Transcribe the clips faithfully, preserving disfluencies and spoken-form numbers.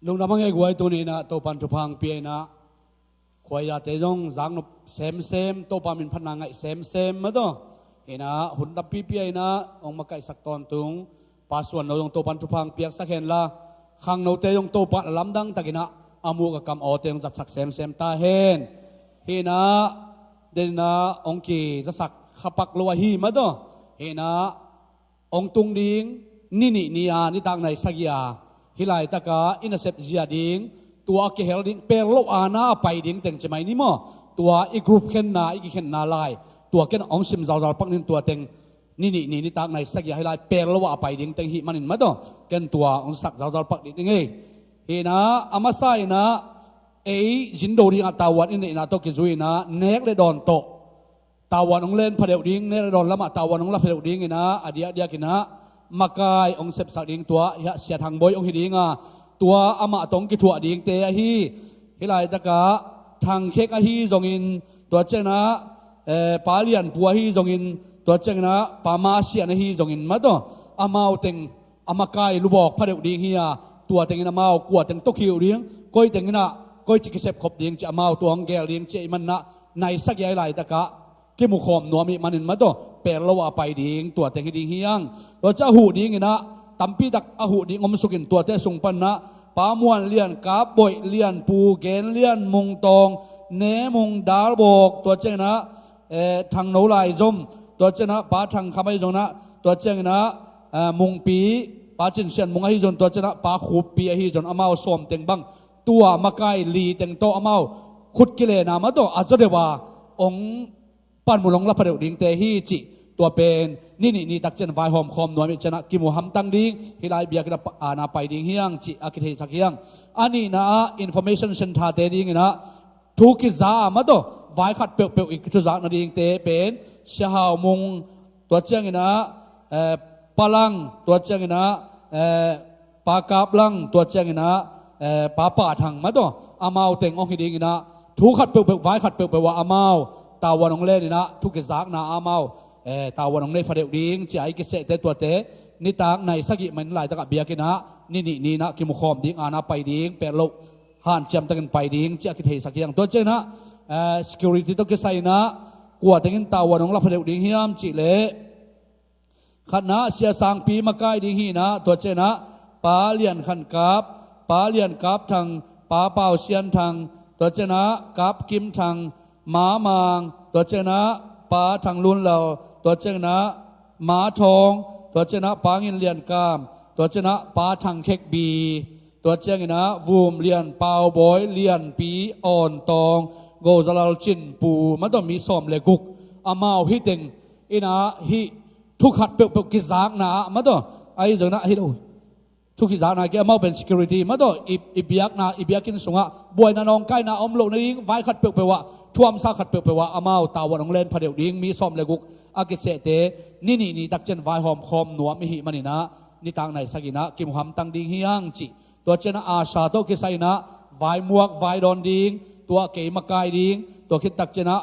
Lungdam a ngei guai, tuni inah Topan thupha hong pia inah, khuaizate zong zaknop semsem, Topa min phatna ngaih semsem mah tawh. Inah hun tampi pia inah hong makaihsak tawntung pasuan no zong Topan thupha hong piaksak henla, khangnote zong Topa a lamdang tak inah a muk a kam awte hong zatsak semsem ta hen. Hi inah, den inah hong kizasak khapak lo ahi mah tawh. Hi inah hong tung ding, ni nih ni a, nitak nai sagih a, hih laitaka i nasep zia ding, tua a kihel ding, pel lo a na a pai ding teng ci mai ni maw? Tua i group khenna, i kikhenna lai, tua ken hong sim zauzau pak ning, tua teng ni nih ni, nitak nai sagih a hih lai pel lo a a pai ding teng hih manin mah tawh, ken tua hong sak zauzau pak ding ding ei. Hi inah, a masa inah, ei zindo dingah tavuan i neihna tawh kizui inah, nek le dawn tawh tavuan hong len phadeuh ding, nek le dawn lamah tavuan hong la phadeuh ding inah, a diakdiak inah makai hong sepsak ding tua hiah Sia Thang Bawi hong hi ding a, tua amah tawh hong kithuah dingte ahi. Hih laitakah Thang Khek ahi zongin, tua ciang inah, eh, Pa Lian Pu ahi zongin, tua ciang inah Pa Ma Sian ahi zongin mah tawh, amau teng a makai lubawk phadeuh ding hi a, tua teng inah amau kua teng tawh kihih ding, koi teng inah koi ci kisep khop ding ci, amau tua hong gel ding ci ahih manin ah, nai sagih a hih laitakah kimukhawm nuam ahih manin mah tawh, pel lo a pai ding, tua teng hi ding hi hang. Tua ciang a huh ding inah, tampi tak a huh ding om sukin, tuate sung pan inah Pa Muan Lian, Kap Boih, Lian Pu, Gen Lian, Mung Tawng, Ne Mung, Dal Bawk, tua ciang inah, eh, Thang No Lai Zom, tua ciang inah Pa Thang Kham ahi zong inah, tua ciang inah, eh, Mung Pi, Pa Cin Sian Mung ahi zong, tua ciang inah Pa Khup Pi ahi zong, amau sawm teng bang, tua makai li teng tawh amau khut kilenna mah tawh a zaw deuh a hong panmun hong la phadeuh dingte hi cih, tua pen ni nih ni tak ciang vaihawm khawm nuam ih ciang ah kimu hamtang ding, hih lai biakinn ah pa-, a na pai ding hi hang cih a kitheisak hi hang. A nihna ah information centre-te ding inah thu kiza a mah tawh vai khat peuhpeuh i kithuzak nadingte pen Sia Hau Mung, tua ciang inah, eh, Pa Lang, tua ciang inah, eh, Pa Kap Lang, tua ciang inah, eh, Pa Pa Thang mah tawh, amau teng hong hi ding inah, thu khat peuhpeuh, vai khat peuhpeuh ah amau tavuan hong len inah, thu kizakna ah amau, eh, tavuan hong nei phadeuh ding ci a i kisehte, tuate nitak nai sagih manin laitakah biakinn ah ni nih ni inah kimukhawm ding, a na pai ding, pel lo hanciam takin pai ding ci a kitheisak hi hang. Tua ciang inah, eh, security tawh kisai inah kua teng in tavuan hong la phadeuh ding hiam cih leh, khatna ah Sia Sangpi makai ding hi inah, tua ciang inah Pa Lian Khan Kap, Pa Lian Kap Thang, Pa Pau Sian Thang, tua ciang inah Kap Kim Thang, Ma Mang, tua ciang inah Pa Thang Lun Lal, tua ciang inah Ma Thawng, tua ciang inah Pa Ngin Lian Kam, tua ciang inah Pa Thang Khek Bi, tua ciang inah Vum Lian, Pau Bawi, Lian Pi, Awn Tawng, Go Za Lal, Cin Pu mah tawh mi sawm le guk, amau hih teng inah hih thu khat peuhpeuh kizakna ah mah tawh, ahi zong inah hih lo thu kizakna ki, amau pen security mah tawh, i, i biakna, i biakinn sungah buaina nawngkaina a om loh nading, vai khat peuhpeuh ah, thu hamsa khat peuhpeuh ah amau tavuan hong len phadeuh ding, mi sawm le guk a kisehte ni nih ni tak ciang vaihawm khawm nuam i hih manin ah, nitak nai sagih inah kimu hamtang ding hi hang cih. Tua ciang inah ASHA tawh kisai inah vaimuak vai dawn ding, tua kei makai ding, tua khit tak ciang inah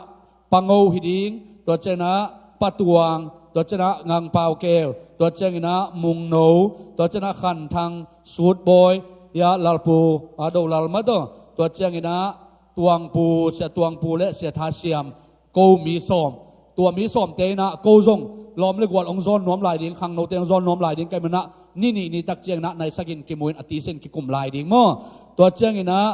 Pa Ngo hi ding, tua ciang inah Pa Tuang, tua ciang inah Ngang Pau Keu, tua ciang inah Mung No, tua ciang inah Khan Thang, Sut Bawi, ya Lal Pu, a Do Lal mah tawh, tua ciang inah Tuang Pu, Sia Tuang Pu le Sia Tha Siam, ko mi sawm. Tua mi sawmte inah ko zong lawm le gual hong zawn nuam lai ding, khangnote hong zawn nuam lai ding ka hih manin ah, ni nih ni tak ciangin ah naisakin kimu in a tisa in kikum lai ding maw. Tua ciangin ah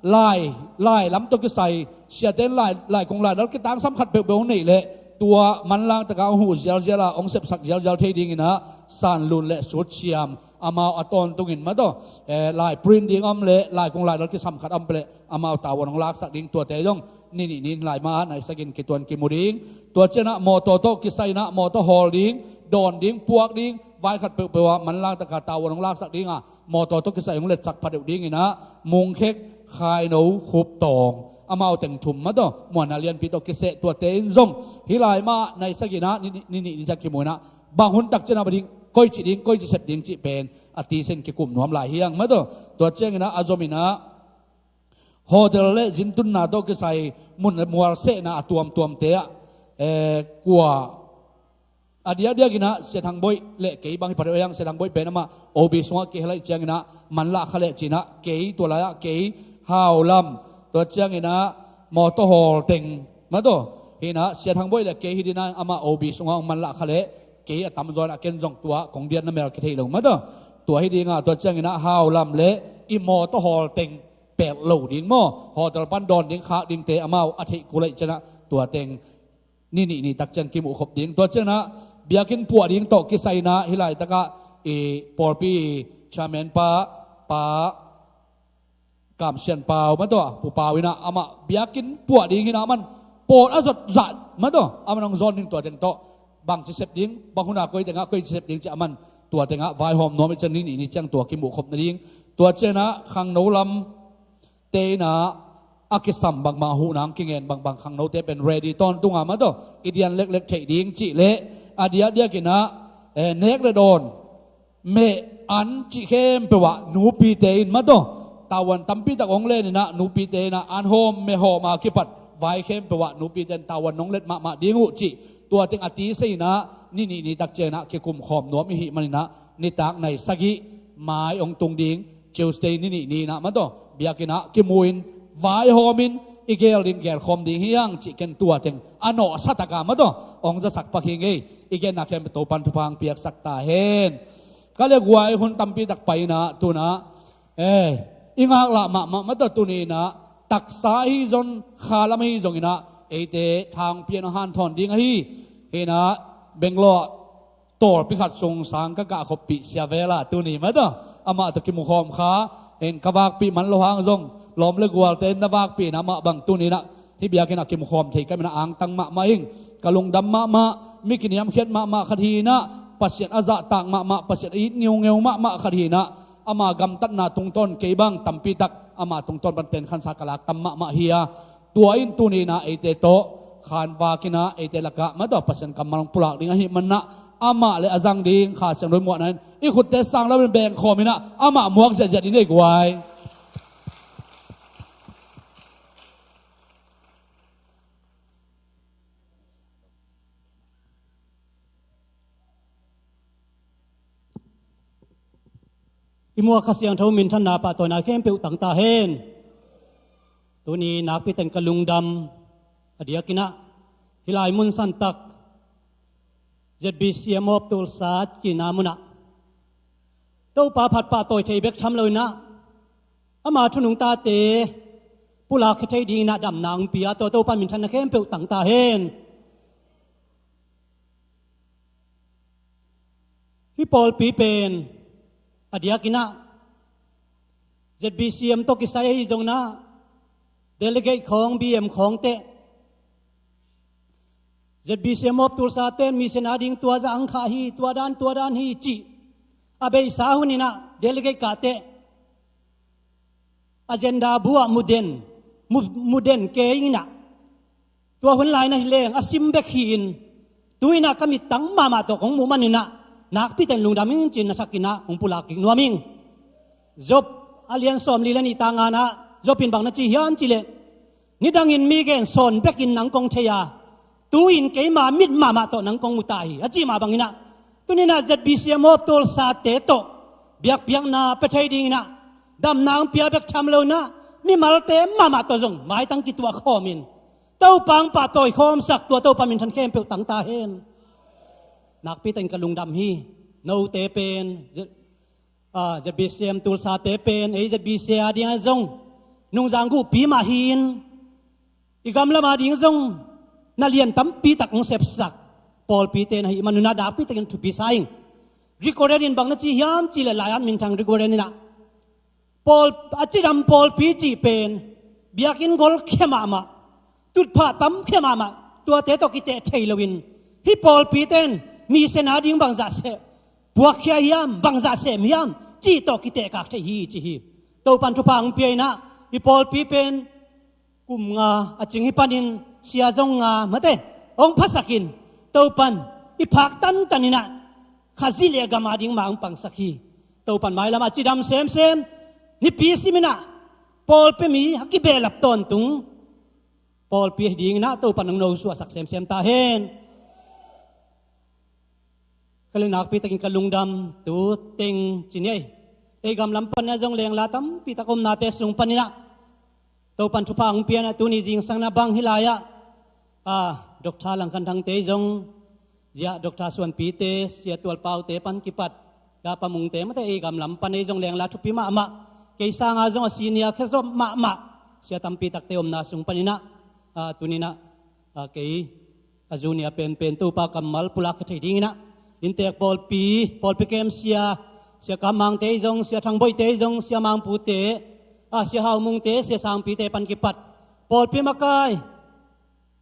lai, lai lam tawh kisai, siate in lai, laikung laidal kitangsam khat peuhpeuh hong neih leh tua manlang taka hong huh zialzial a, hong sepsak zialzial thei dingin ah sanlun le sutsiam amau a tawntungin maw tawh, eh, lai print ding a om leh laikung laidal kisam khat a om leh amau tavuan hong laksak ding. Tuate zong ni nih ni lai mah ah naisakin kituak kimu ding. Tua ciangin ah mawtaw tawh kisai in ah mawtaw hawl ding, dawn ding, puak ding, vai khat peuhpeuh ah manlang taka tavuan hong laksak ding a, mawtaw tawh kisai hong letsak phadeuh dingin ah Mungkhek, Khaino, Khuptawng, amau teng thum maw tawh, muanna lianpi tawh kiseh, tuate in zong hih lai mah ah naisakin ah ni, ni, ni nih ni ciang kimu in ah bang hun tak ciangin ah bang ding, koici ding, koici sep ding cih pen a tisa in kikum nuam lai hi hang maw tawh. Tua ciangin ah a zomin ah hotel le zintunna tawh kisai mun mual sehna a tuamtuamte ah, eh, kua a diakdiakin ah Sia Thang Boih le kei bang hi phadeuh hiam, Sia Thang Boih pen amah O B sungah kihel ahih ciangin ah manlah kha leh ci-in ah kei, tua lai-ah kei, Hau Lam, tua ciangin ah mawtaw hawl teng maw tawh, hi in ah Sia Thang Boih le kei hi ding a, amah O B sungah hong manlah kha leh kei a tamzaw in ah ken zong tua kong diatna mel kithei lo maw tawh. Tua hi ding a, tua ciangin ah Hau Lam le i mawtaw hawl teng pelh lo ding maw, hotel pan dawn ding khak dingte amau a theih kul ahih ciangin ah tua teng ni nih ni tak ciang kimuh khop ding. Tua ciangin ah biakinn puah ding tawh kisai in ah hih laitak ah i pawlpi chairman pa, Pa Kam Sian Pau maw tawh, Pu Pau in ah amah biakinn puah ding hi in ah aman pawl a zot zah maw tawh, aman hong zawn ding. Tua teng tawh bangci sep ding, bang hun a koi teng ah koici sep ding cih aman tua teng ah vaihawm nuam ahih ciang ni nih ni ciang tua kimuh khop nading. Tua ciangin ah khangno lam te in ah a kisam bangbang, a huhna hong kingen bangbang khangnote pen ready tawntung a maw tawh, i dian leklek theih ding cih leh a diakdiakin ah, eh, nek le dawn, meh an cih khempeuh ah nupite in maw tawh tavuan tampi tak hong len in ah nupite in ah an hawm meh hawm a kipat vai khempeuh ah nupite in tavuan nong let mahmah ding uh cih tua teng a tisa in ah ni nih ni tak ciangin ah kikum khawm nuam i hih manin ah nitak nai sagih mai hong tung ding, Tuesday ni nih ni in ah maw tawh biakinn ah kimu in vaihawm in i gel ding gelkhawm ding hi hang cih ken tua teng a nawhsa tak a maw tawh hong zasak pak hi ing ei. I genna khempeuh Topan thupha hong piaksak ta hen. Ka le guai, hun tampi tak pai in ah tu in ah, eh, i ngaklah mahmah maw tawh tuni in ah taksa ahi zong, kha lam ahi zongin ah eite tha hong pia in hong hanthawn ding ahi. Hi in ah Bangalore tawlpi khat sung sang ka gah khoppih Sia Vela tuni maw tawh, amah tawh kimukhawm kha in ka vakpih man lo hang zong lawm le gualte in na vakpih in ah amah bang tuni in ah hih biakinn ah kimukhawm thei ka hih manin ah angtang mahmah ing. Ka lungdam mahmah, mi kiniamkhiat mahmah khat hi in ah, Pasian a zahtak mahmah, Pasian a it ngeungeu mahmah khat hi in ah, ama gamtatna tungtawn kei bang tampi tak ama tungtawn pan tenkhansa ka lak tam mahmah hi a, tua in tuni in ah eite tawh khanvak in ah eite lakah maw tawh Pasian kammal hong pulak ding ahih manin ah amah le a zang ding Kha Siangtho muahna in i khutte sang lo in bengkhawm in ah amah muak ziahziah ding ei guai. I muak Kha Siangtho minthanna pahtawina khempeuh tang ta hen. Tuni nakpi teng ka lungdam a diakin ah hih lai mun santak Z B C M of Tulsa cihna munah Topa phat pahtawi thei bek tham lo in ah ama thu nungtate pulak khia thei dingin ah damna hong pia, tua Topa minthanna khempeuh tang ta hen. Hih pawlpi pen a diakin ah Z B C M tawh kisai ahi zongin ah delegate khawng, B M khawng teh, Z B C M of Tulsa ten mission a ding tua zah ang kha hi, tua dan tua dan hi cih a beisa hun in ah delegate kah teh agenda bu ah mu den, mu, mu den kei in ah, tua hun lai na hi leng a sim bek hi in, tu in ah ka mittang mahmah tawh kong muh man in ah nakpi teng lungdam ing ci-in na sak in ah kong pulak kik nuam ing. Job a lian sawmli le nih tang nga-na ah Job in bang na ci hiam cih leh, nidangin mi gen sawn bekin nang kong thei a, tu-in keima mit mahmah tawh nang kong mu ta hi, a cih mah bangin ah tuni in ah Z B C M of Tulsa-te tawh biakpiakna pia thei dingin ah damna hong pia bek tham lo in ah mimalte mahmah tawh zong maitang kituah khawmin Topa hong pahtawi khawmsak tua Topa minthan khempeuh tang ta hen. nakpi takin ka lungdam hi. Note pen, Z-, ah, Z B C M Tulsa te pen, ei Z B C A dingah zong nungzang guhpi mah hi-in, i gamlam ading zong na lian tampi tak hong sepsak pawlpite na hih manun ah nakpi takin thupi sa ing. Rick Warren in bang na ci hiam cih leh, lai-at minthang Rick Warren in ah, pawl, a cidam pawlpi cih pen biakinn golkhia mahmah, tutphah tamkhia mahmah, tuate tawh kiteh thei loin, hih pawlpite in mission ading bangzah sem, puakkhia hiam, bangzah sem hiam cih tawh kitehkak thei hi, ci hi. Topan thupha hong pia in ah, hih pawlpi pen kum nga a cing hi panin sia zong nga mate hong phasak in, Topan i phak tantan in ah, Khazih le gam ading mah hong pangsak hi. Topan mailam ah cidam semsem, nipi sim in ah, pawlpi mi a kibehlap tawntung pawlpi ding in ah Topan hong nosuahsak semsem ta hen. Ka le nakpi takin ka lungdam tu teng ci ni ei. Ei gamlam pan ah zong lengla tampi tak omnate sung panin ah Topan thupha hong pia in ah, tuni zingsang na bang hih lai-ah, ah, Doctor Langkhan Thangte zong, zia Doctor Suanpite, Sia Tualpaute pan kipat, Dapa Mungte mate ei gamlam pan ei zong lengla thupi mahmah, kei sanga zong a senior khezop mahmah sia tampi takte omna sung panin ah, ah, tuni in ah, ah, kei a junior penpen Topa kammal pulak kha thei ding in ah, inntek pawlpi, pawlpi kem sia, Sia Kam Mangte zong, Sia Thang Boihte zong, Sia Mang Pute, ah, Sia Hau Mungte, Sia Sangpite pan kipat, pawlpi makai,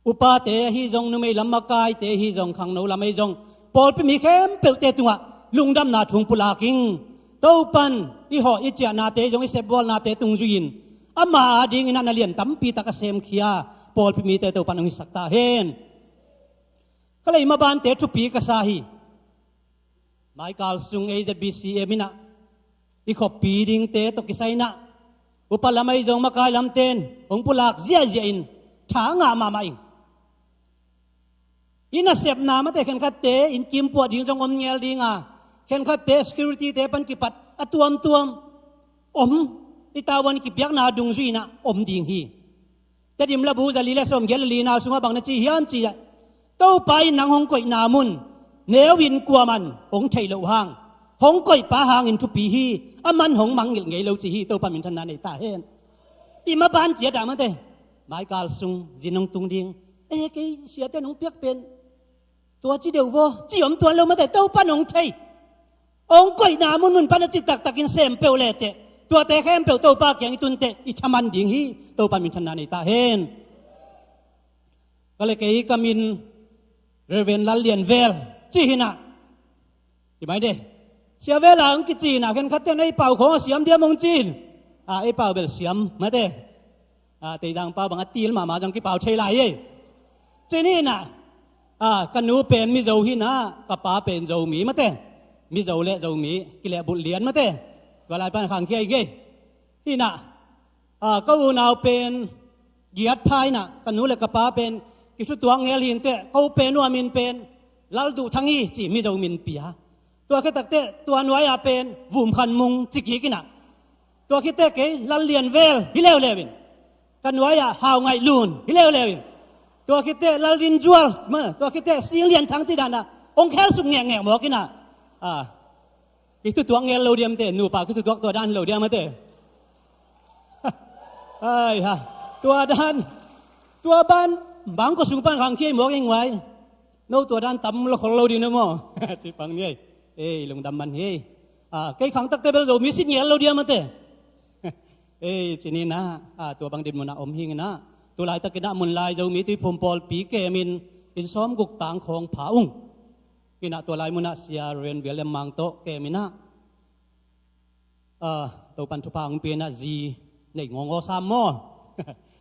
upate ahi zong, numei lam makaite ahi zong, khangno lam ahi zong, pawlpi mi khempeuhte tungah lungdamna thu hong pulak ing. Topan i hawh i ciahnate zong, i sepbawlnate tung zui-in, ama ading in ah na lian tampi tak a semkhia pawlpi mite Topan hong hisak ta hen. Ka le i mabante thupi ka sa hi. Maikal sung ei Z B C M in ah, i khoppi dingte tawh kisai in ah, upa lam ahi zong makai lamte in hong pulak ziahziah in, tha ngah mahmah ing. I nasepna mate khenkhatte innkim puah ding zong om ngel ding a, khenkhatte security-te pan kipat a tuamtuam om, i tavuan kipiakna dungzui in ah om ding hi. Tedim labu zali le sawmgiat le li nau sungah bang na ci hiam cih leh, Topa in nang hong koihna mun neu in kuaman hong theih loh hang, hong koihpa hangin thupi hi, aman hong mangngilh ngei lo ci hi. Topa minthanna nei ta hen. I maban ciat ah mate, Maikal sung zin hong tung ding, e, kei siate in hong piak pen tua ci deuh vaw, ci om tuan lo mate, Topan hong thei. Hong koihna munmun pan a cih taktakin sem peuh lehteh, tuate khempeuh Topa kiang i tunteh i thaman ding hi. Topan minthanna nei ta hen. Ka le kei ka min Reverend Lal Lian Vel ci hi in ah, i mai de, Sia Vel a hong kici in ah, khenkhatte in ei pau khawng a siam diam hong ci in, a, ei pau bel siam mate. A, Teizang pau bang a til mahmah zong kipau thei lai ei. Ci ni in ah, a, ka nu pen Mizo hi in ah, ka pa pen Zomi mate. Mizo le Zomi kilehbulh lian mate. Tua lai pan khangkhia hi ngei. Hi in ah, a, ka unau pen Giat Pha in ah, ka nu le ka pa pen kithutuak ngel hi inteh, ka u pen uh a min pen Lal Duh Thang hi ci, Mizo min pia. Tua khit takteh tua nuai-ah pen Vum Khan Mung ci kik in ah, tua khitteh kei Lal Lian Vel hi leuleu in, ka nuai-ah Hau Ngaih Lun hi leuleu in, tua khitteh Lal Rin Zual, ma, tua khitteh Sing Lian Thang ci dan ah hong khelsuk ngekngek mawk in ah, a, kithutuak ngel lo diam te, nupa kithutuak tua dan hi lo diam a te. Ai ha, tua dan, tua ban, bangkua sung pan khangkhia mawk ing vai. No tua dan tam lo khol lo ding na maw. Ci pang ni ei. Ei, lungdam man hi ei. A, kei khang takteh bel Zomi sit ngel lo diam a te. Ei, ci ni in ah, a, tua bang dinmun ah om hi ing in ah, tu laitakin ah Munlai Zomi Tuiphum Pawlpi kemin, inn sawmguk tang khawng pha ung. Hi in ah tua lai mun ah Sia Reverend William Mang tawh kem in ah, a, Topan thupha hong pia in ah zi nei ngawngawng sam maw.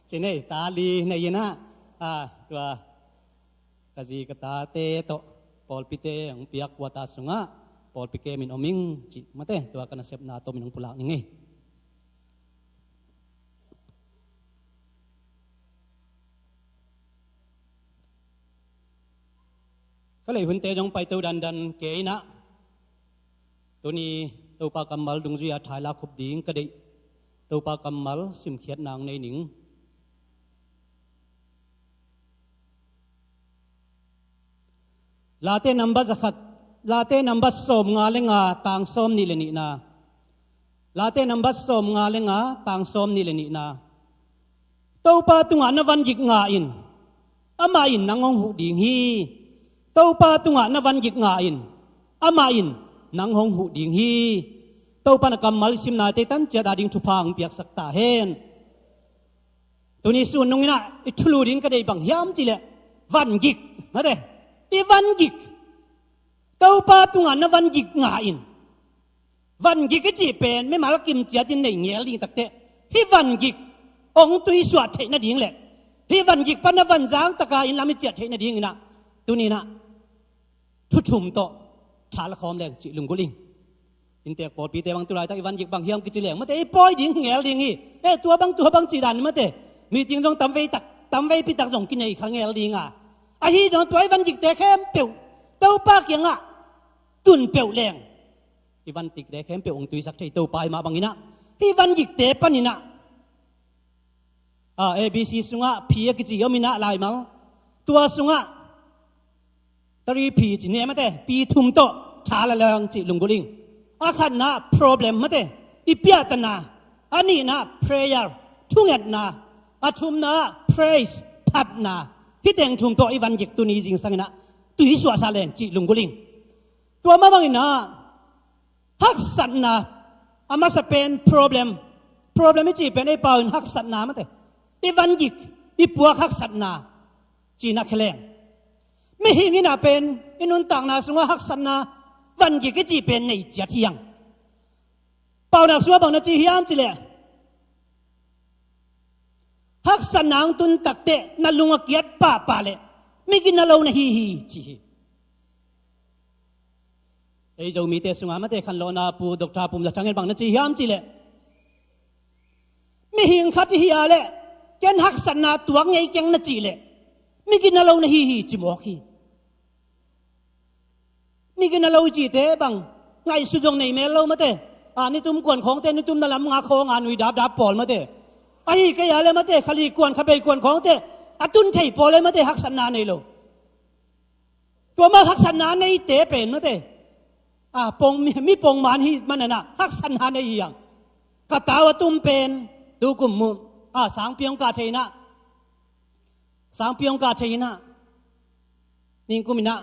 Ci ni ei, ta li nei in ah, a, tua ka zi ka tate tawh pawlpite hong piak quarter sungah pawlpi kemin om ing ci mate, tua ka nasepna tomin hong pulak ning ei. Ka le hunte zong paito dandan kei in ah, tuni Topa kammal dungzui-a thaila khup ding ka deih Topa kammal simkhiat nang nei ning. Late number zakhat, Late nambat sawm nga le nga tang sawm nih le nihna. Late nambat sawm nga le nga tang sawm nih le nihna. Topa tungah na van gik nga in, amah in nang hong huh ding hi. Topa tungah na van gik nga in, amah in nang hong huh ding hi. Topa na kammal simnate tan ciat a ding thupha hong piaksak ta hen. Tuni sun nung inah i thulu ding ka deih bang hiam cih leh van gik, mate, i van gik. Topa tungah na van gik nga in. Van gik i cih pen mimal kim ciatin nei ngel ding takteh, hih van gik hong tuisuah theih nading le hih van gik pan na van zang taka inn lam i ciah theih nading inah, tuni inah thu thum tawh tha la khawm leng cih lunggulh ing. Inntek pawlpite bang tulaitak i van gik bang hiam kici leng, mate, i pawi ding hi ngel ding hi. Eh, tua bang, tua bang cih dan, mate, meeting zong tamvei tak, tamveipi tak zong kinei kha ngel ding a, ahi zong tua i van gikte khempeuh Topa kiangah tun peuh leng, i van gikte khempeuh hong tuisak thei Topa hi mah bang inah, hih van gikte pan inah, a, A B C sungah P a kici om inah laimal, tua sungah three P ci ni, mate, P thum tawh tha la leng cih lunggulh ing. A khatna problem, mate, i piahtana. A nihna prayer, thungetna. A thumna praise, phatna. Hih teng thum tawh i van gik tuni zingsang inah tuisuahsa leng cih lunggulh ing. Tua mah bang inah haksatna, a masa pen problem. Problem i cih pen ei pau in haksatna, mate, i van gik, i puak haksatna ci inah khia leng. Mihing inah pen i nuntakna sungah haksatna, van gik i cih pen nei ciat hi hang. Paunak sungah bang na ci hiam cih leh, haksatna hong tun takteh na lung a kiat pahpah leh migina lo na hi hi, ci hi. Ei Zomite sungah, mate, khanlawhna pu Doctor Pum Za Thang in bang na ci hiam cih leh, mihing khat i hi a leh ken haksatna tuak ngei keng na cih leh migina lo na hi hi, ci mawk hi. Migina lo i cihte bang, ngaihsut zong nei mel lo, mate. A, nitum kuan khawngte nitum na lam nga khawng a nui dapdap pawl, mate. Ahi kei a leh, mate, kha li kuan, kha bei kuan khawngte a tun thei pawl e, mate, haksatna nei lo. Tua mah haksatna neite pen, mate, a, pong, mi, mi pongman hi manana haksatna nei hi hang. Ka tau a tum pen tukum mu, a, sangpi hong kah thei inah, sangpi hong kah thei inah, ningkum inah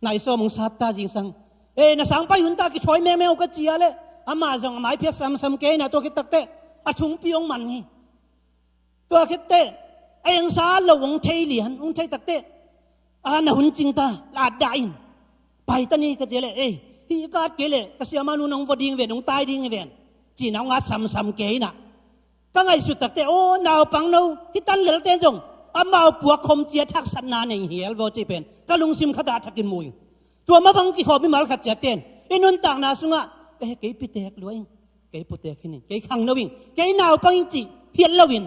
nai sawm hong sat ta zingsang. Eh, na sangpai hun ta kithawi mengmeng uh ka ci a leh, amah zong a mai phiat samsam kei inah, tua khit takteh a thungpi hong man hi. Tua khit teh a engsa lo hong thei lian, hong thei takteh, a, na hun cing ta, latdah in pai ta ni ka ci a leh, ei, hih ka at kei leh ka siamah nu nong vua ding ven, nong tai ding ven, ci inah hong at samsam kei inah. Ka ngaihsut takteh, aw, naupang no hih tan lelte zong amau puak khom ciat haksatna nei hial vaw cih pen ka lungsim khatah a thakin mu ing. Tua mah bang kikhawm mimal khat ciatte in i nuntakna sungah, eh, kei pitek lua ing, kei putek hi ning, kei khangno ing, kei naupang ing cih hial loin,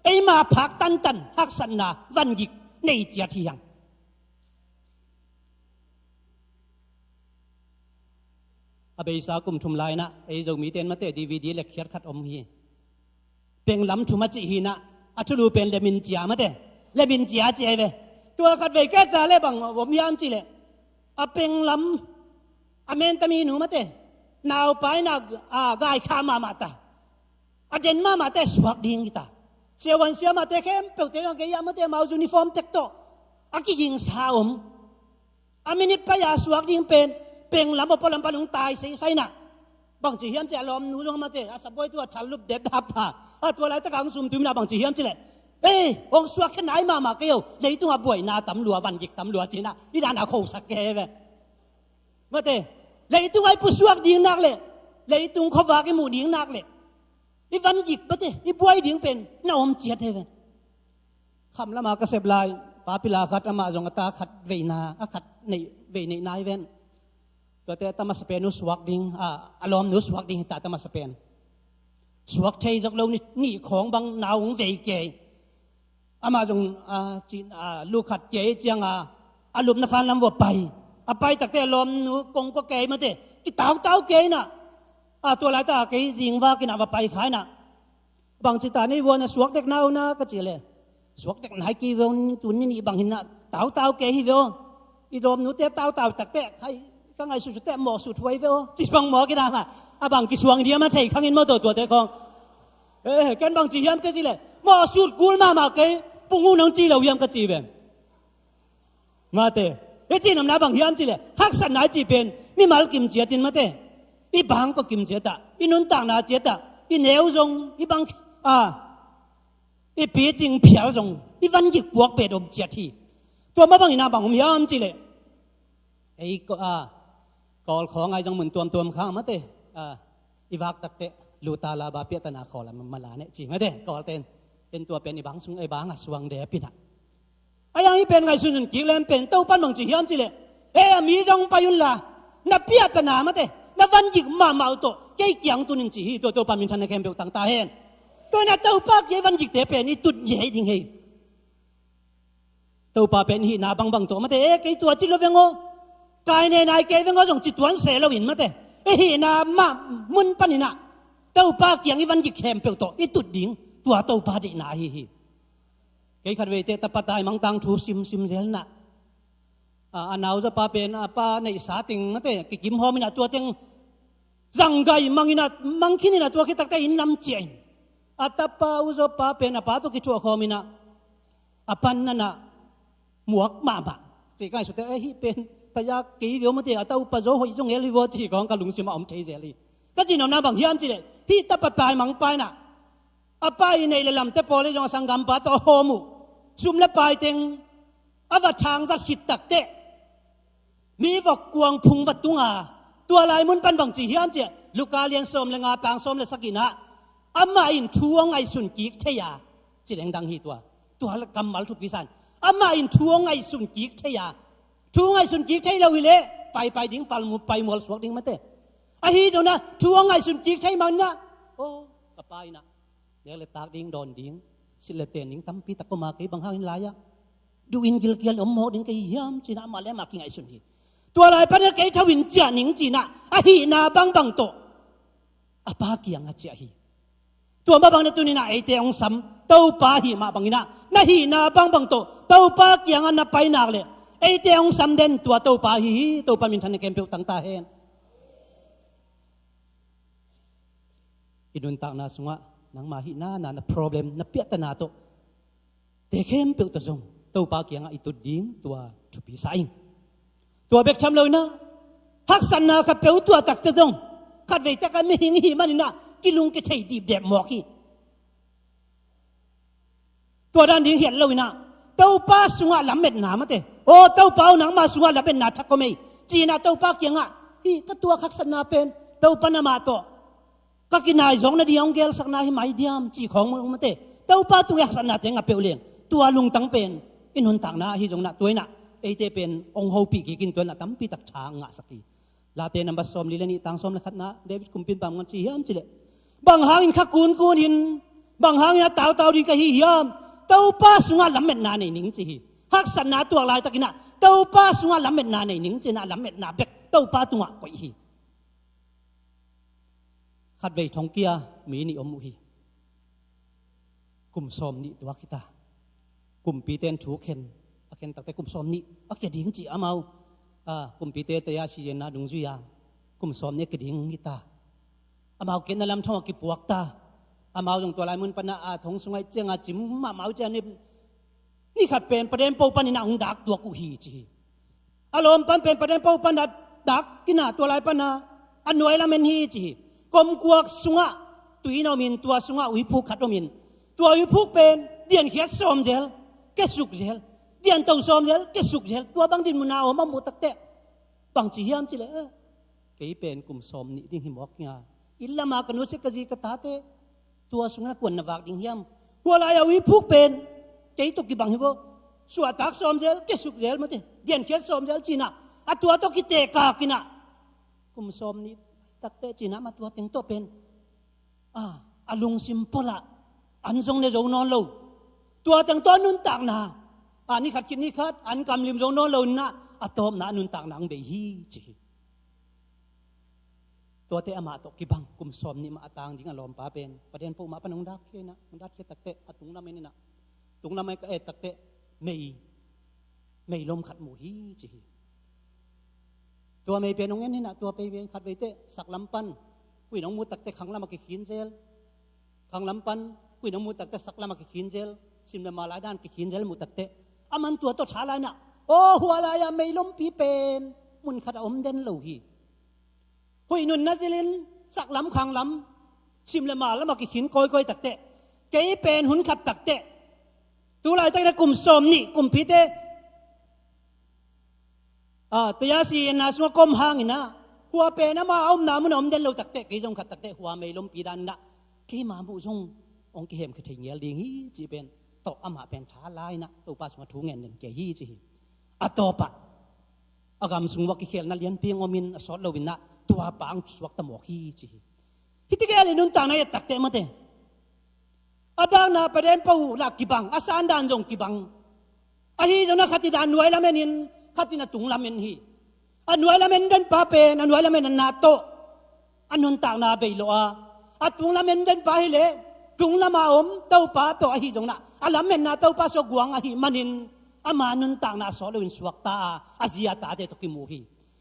eima phak tantan haksatna van gik nei ciat hi hang. A beisa kum thum lai inah ei Zomite in, mate, D V D lekkhiat khat om hi. Penglam thum a cih hi inah, a thulu pen Lemin Cia, mate, Lemin Cia ci ahi ve. Tua khat vei ka et ta leh bang om hiam cih leh, a penglam, a mentami nu, mate, naupai inah, a, gaikha mahmah ta, a den mahmahte suak ding hi ta. Siavuan siamahte khempeuhte zong kei a, mate, amau uniform tek tawh a kigingsa om. A minit pai a suak ding pen penglam aw, pualam pan hong tai seisai inah, bangci hiam cih leh a lawmnu zong, mate, a sabuai tu a thallup dep dap pha. A, tua laitak a hong sumtum inah bangci hiam cih leh, ei, hong suak khia nai mahmah kei o, leitung a buaina tam lua, van gik tam lua, ci inah i dan a khosak kei ve. Mate, leitung a i pusuak ding nak leh, leitung khuavak i muh ding nak leh, i van gik, mate, i buai ding pen na om ciat hi ven. Kham lama ka sep lai, papila khat, amah zong a ta khat veina, a khat neih, vei neih nai ven. Tuate ta masa pen uh suak ding, a, a lawmnu suak ding hi ta, ta masa pen. Suak thei zok lo ni, nih khawng bang nau hong vei kei. Amah zong, a, cin, a, lu khat kei ciang a, a lupna khan lam vua pai. A pai takteh a lawmnu kong kua kei, mate, kitautau kei inah, a, tua laitak a kei zingvak inah va pai kha inah, bangci ta nei vua, na suak dek na uh na, ka ci leh, suak dek nai kei ve o, tuni ni bang hi inah, tautau kei hi ve o. I lawmnute tautau takteh, khai, Ka ngaihsut sut teh mawhsut huai ve aw, ci bang mawk i dam a, a bang kisuang diam a thei khang in maw, tua tuate khawng. Eh, ken bang ci hiam ka cih leh, mawhsut kul mahmah kei, pung uh nang ci lo hiam ka ci ve. Mate, i cih nopna bang hiam cih leh, haksatna i cih pen mimal kim ciat in mate, i bangkua kim ciat ah, i nuntakna ciat ah, i neu zong, i bang, a, i picing phial zong, i van gik puak pet om ciat hi. Tua mah bangin a bang om hiam cih leh, ei ko, a, Kawl khawng ai zong mun tuamtuam khang mate, a, i vak tak teh, luta la ba piahtana khawl a mala neh ci mate, Kawl ten. Ten tua pen i bang sung, i bang a suang dep in a. A yang i pen ngaihsun un kik lem pen, Topan bang ci hiam cih leh, e, a mi zong pai un la, na piahtana mate, na van gik mahmah uh tawh kei kiang tun in ci hi. Tua Topa minthanna khempeuh tang ta hen. Tua in a Topa kiang i van gikte pen i tut ngei ding hi. Topa pen i hihna bangbang tawh mate, e, kei tua ci lo veng aw, kai ne nai kei veng aw zong ci tuan se lo in mate, i hihna mah mun panin a Topa kiang i van gik khempeuh tawh i tut ding, tua Topa deihna ahi hi. Kei khat vei teh tapa taimang tangthu simsim zel in a, a, a nau zawpa pen a pa neihsa teng mate kikim hawm in a, tua teng zanggai mang in a, mang khin in a, tua khit tak teh inn lam ciah in, a tapa uh zawpa pen a pa tawh kithuah khawm in a, a panna in a muak mahmah. Ci ka ngaihsut teh, e, hih pen taya kei veu mate, a tapa zaw hoih zong hel hi vaw ci khawng ka lungsim ah om thei zel hi. Ka cih nopna bang hiam cih leh, hih tapa taimang pa in a, a pa i neih le lamte pawl hi zong a sanggampa tawh a hawm uh, sum le pai teng a va thang zat khit tak teh, mi vok kuang phung va tung a, tua lai mun pan bang ci hiam cih leh, Luka lian sawm le nga tang sawm le sagih in a, amah in thu hong ngaihsun kik thei a, ci leng dang hi tua. Tua kammal thupi sa in, amah in thu hong ngaihsun kik thei a, thu ngaihsun kik thei lo hi leh paipai ding, palmu, paimual suak ding mate. Ahi zongin a thu hong ngaihsun kik thei man in a, aw, ka pa in a nek le tak ding, dawn ding, silh le ten ding tampi tak om a, kei bang hangin lai-ah duh in gilkial om mawk ding ka hi hiam ci in a, amah le amah kingaihsun hi. Tua lai pan in a kei tho in ciah ning ci in a, a hihna bangbang tawh a pa kiang a ciah hi. Tua mah bang in a tuni in a eite hong sam Topa ahih mah bangin a, na hihna bangbang tawh Topa kiangah na pai nak leh eite hong sam den tua Topa ahi hi. Topa minthanna khempeuh tang ta hen. I nuntakna sungah nangma hihna, na, na problem, na piahtana tawh te khempeuh tawh zong Topa kiangah i tut ding tua thupi sa ing. Tua bek tham lo in a, haksatna khat peuh tuah tak teh zong khatvei tak a mihing i hih man in a kilung kithei dipdep mawk hi. Tua dan ding hiat lo in a, Topa sungah lametna mate, aw Topa aw, nangma sungah lametna thak om ei ci in a Topa kiangah, hih ka tuak haksatna pen Topa na mah tawh ka kinai zawk nading hong gelsakna hi mai diam ci khawng mawk mate. Topa tungah haksatnate ngah peuh leng tua lungtang pen i nuntakna ahi zongin a, tua in a eite pen hong hopih kik in, tua in a tampi tak tha ngahsak hi. Late number sawmli le nih tang sawm le khatna, David kumpi'n bang ci hiam cih leh, bang hangin kha kunkun in, bang hangin a tautau ding ka hi hiam? Topa sungah lametna nei ning ci hi. Haksatna tuak laitakin a Topa sungah lametna nei ning ci in a, lametna bek Topa tungah koih hi. Khatvei thongkia mi nih om uh hi. Kum sawmnih tuak hi ta. Kumpite in thu khen, a khen tak teh kum sawmnih a kia ding ci amau. A, kumpite taya sienna dungzui a kum sawmnih a kia ding hi ta. Amau kiatna lam thong a kipuak ta. Amau zong tua lai mun pan a, a thong sungah i ciang a cim mahmah uh ciang ni, ni khat pen paden po panin a hong dak tuak uh hi ci hi. A lawm pan pen paden po pan a dak in a, tua lai pan a a nuai lam en hi ci hi. Komkuak sungah tui na om in, tua sungah uiphuk khat om in, tua uiphuk pen diankhiat sawm zel, kiasuk zel, dianto sawm zel, kiasuk zel, tua bang dinmun a om a muh tak teh bang ci hiam cih leh, eh, kei pen kum sawmnih ding hi mawk ing a, inn lam a ka nusia ka zi ka tate tua sungah na kuan na vak ding hiam? Hua lai a uiphuk pen kei tawh kibang hi vaw, suahtak sawm zel, kiasuk zel mate, diankhiat sawm zel ci in a, a tua tawh kitekak in a, kum sawmnih tak teh ci in a, amah tua teng tawh pen, a, a lungsim pol ah an zong ne zo nawn lo. Tua teng tawh a nuntakna, a, ni khat khit ni khat an kamlim zo nawn lo in a, a tawpna a nuntakna hong bei hi ci hi. Tuate amah tawh kibang kum sawmnih mah a tang ding a lawmpa pen paden po mah pan hong dakkhia in a, hong dakkhia tak teh a tung lam en in a, tung lam a ka et tak teh mei, mei lom khat mu hi ci hi. Tua mei pen hong en inah, tua pei pen khat veite saklam pan huih nong mu takte khanglam a kikhin zel. Khanglam pan huih nong mu takte saklam a kikhin zel. Sim le ma lai dan kikhin zel mu takte, aman tua tawh tha lai inah, aw, hua lai-a meilompi pen mun khat a om den lo hi. Huih nunna zilin saklam khanglam sim le ma lam a kikhin kawikawi takte, kei pen hun khat takte, tu laitak inah kum sawm nih kumpite, ah, tua a si enna sungah ka om hang inah, hua pen ama a omna mun a om den lo takte, kei zong khat takte hua meilompi dan inah keima muh zong hong kihemkhia thei ngel ding hi cih pen tawh amah pen tha lai inah Topa sungah thu ngen den kei hi ci hi. A tawpah a gam sung uah kikhelna lianpi hong om in a sawt lo inah tua pa hong suakta mawk hi ci hi. Hih tegel in nuntakna i et takte mate, a dakna paden pau lah kibang, a sandan zong kibang. Ahi zongin a khat in a nuai lam en in, khat in a tung lam en hi. A nuai lam en den pa pen a nuai lam en na tawh a nuntakna bei lo a, a tung lam en den pa hi leh tung lam a om Topa tawh ahi zongin a lam enna Topa sung guang ahih manin ama nuntakna sawt loin suakta a, a zi a tate tawh kimu hi.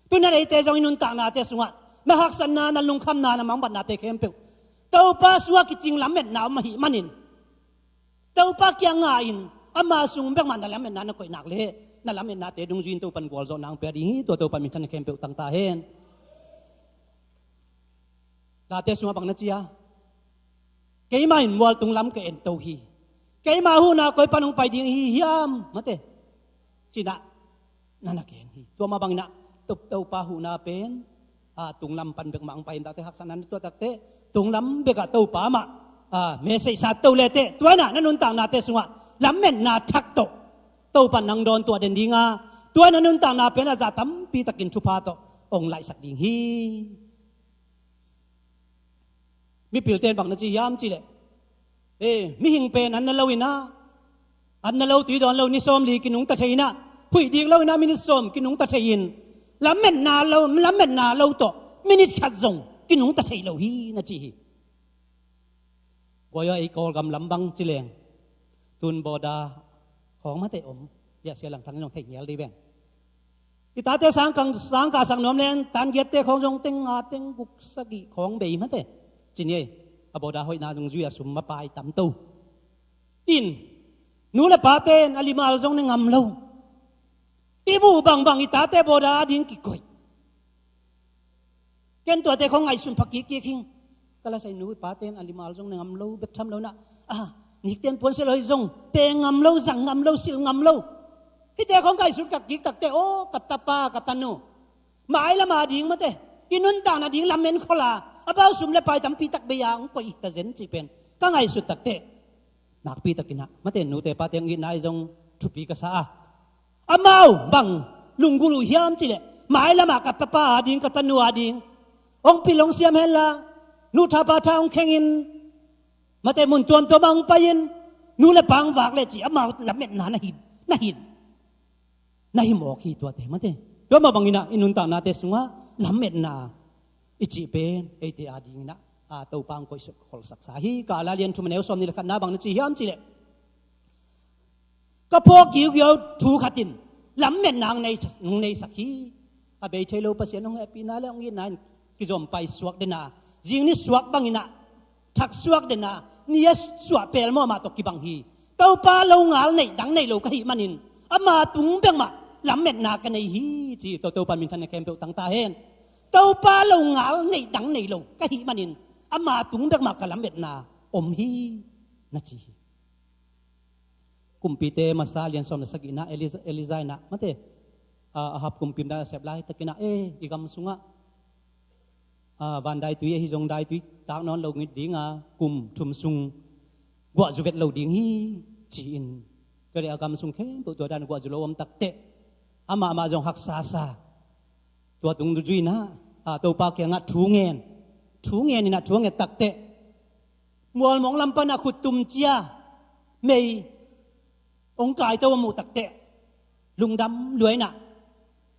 Tu-in a eite zong i nuntaknate sungah na haksatna, na lungkhamna, na mangbatnate khempeuh Topa sungah kicing lam enna om ahih manin Topa kiang nga-in ama sung bekmah na lam enna na koih nak leh na lam ennate dungzui-in Topa in gualzawhna hong pia ding hi. Tua Topa minthanna khempeuh tangta hen. Late sungah bang na ci a, keimah in mualtung lam ka ento hi. Keima huhna koi pan hong pai ding hi hiam mate, ci-in ah na na gen hi. Tua mah bangin ah Topa huhna pen, a, tunglam pan bekmah hong pai in takte haksatna na tuah takte, tunglam bekah Topa mah, a, message sa to leteh tua in ah na nuntaknate sungah lametna thak tawh Topa in nang dawn tuah den ding a, tua in ah nuntakna pen a zah tampi takin thupha tawh hong laihsak ding hi. Mipilte in bang na ci hiam cih leh, e, mihing pen an na lo in ah, an na lo tui dawn lo ni sawmli kinungta thei in ah, huih dik lo in ah minit sawm kinungta thei in, lametna lo, lametna lo tawh minit khat zong kinungta thei lo hi na ci hi. Guai aw, ei Kawlgam lam bang ci leng, tun border khawng mate om, hiah Sia Lang Thang in zong thei ngel dih veng. I tate sang kang, sang kah sak nuam leng tan giatte khawng zong teng nga teng guk sagih khawng bei mate, ci ni ei. A border hoihna dungzui a sum a pai tam to in, nu le pate in a limal zong ne ngam lo. I muh bangbang i tate border ading kikoih. Ken tuate khawng ngaihsun pha kikkik hing. Ka lasai nu pate in a limal zong ne ngam lo, bek tham lo in ah, a, nikten puansilh hoih zong pe ngam lo, zang ngam lo, silh ngam lo. Hihte khawng ngaihsut ka kik takte, aw, ka tapa, ka tanu, mailam ading mate, i nuntakna ding lamen khol a, a bau sum le pai tampi tak bei a hong koih hi ta zen cih pen ka ngaihsut takte, nakpi takin ah mate, nute pate hong itna ahi zong thupi ka sa a, amau bang lunggulh uh hiam cih leh, mailam ah ka tapa ading, ka tanu ading hong pil hong siam hen la, nu tha pa tha hong kheng in, mate, mun tuamtuam ah hong pai in, nu le pa hong vak leh cih amau lametna na hi, na hi, na hi mawk hi tuate mate. Tua mah bangin ah i nuntaknate sungah lametna i cih pen eite adingin ah, a, Topa hong koih kholsaksa hi. Ka Lai Lian thum a neu sawmnih le khatna bang na ci hiam cih leh, ka phawk giugiau thu khat in lametna hong nei, hong neisak hi. A bei thei lo Pasian hong hehpihna le hong itna in kizom pai suak den a, zing ni suak bangin ah thak suak den a, ni a suah pelmawh mah tawh kibang hi. Topa lo ngal neih dang nei lo ka hih manin ama tung bek mah lametna ka nei hi, ci. Tua Topa minthanna khempeuh tangta hen. Topa lo ngal neih dang nei lo ka hih manin ama tung bek mah ka lametna om hi, na ci hi. Kumpite masa lian sawm le sagihna, Elijah, Elijah in ah mate, a, Ahab kumpi in ah a sep laitakin ah, e, i gam sungah, a, van daitui ahi zong daitui tak nawn lo ngit ding a, kum thum sung guahzu vet lo ding hi, ci-in. Tua leh a gam sung khempeuh tua dan guahzu lo om takteh, amah mah zong haksa sa. Tua tung dungzui in ah, a, Topa kiangah thu ngen, thu ngen in ah thu a nget takteh, mualmong lam pan a khut tum cia mei hong kaito a muh takteh, lungdam lua in ah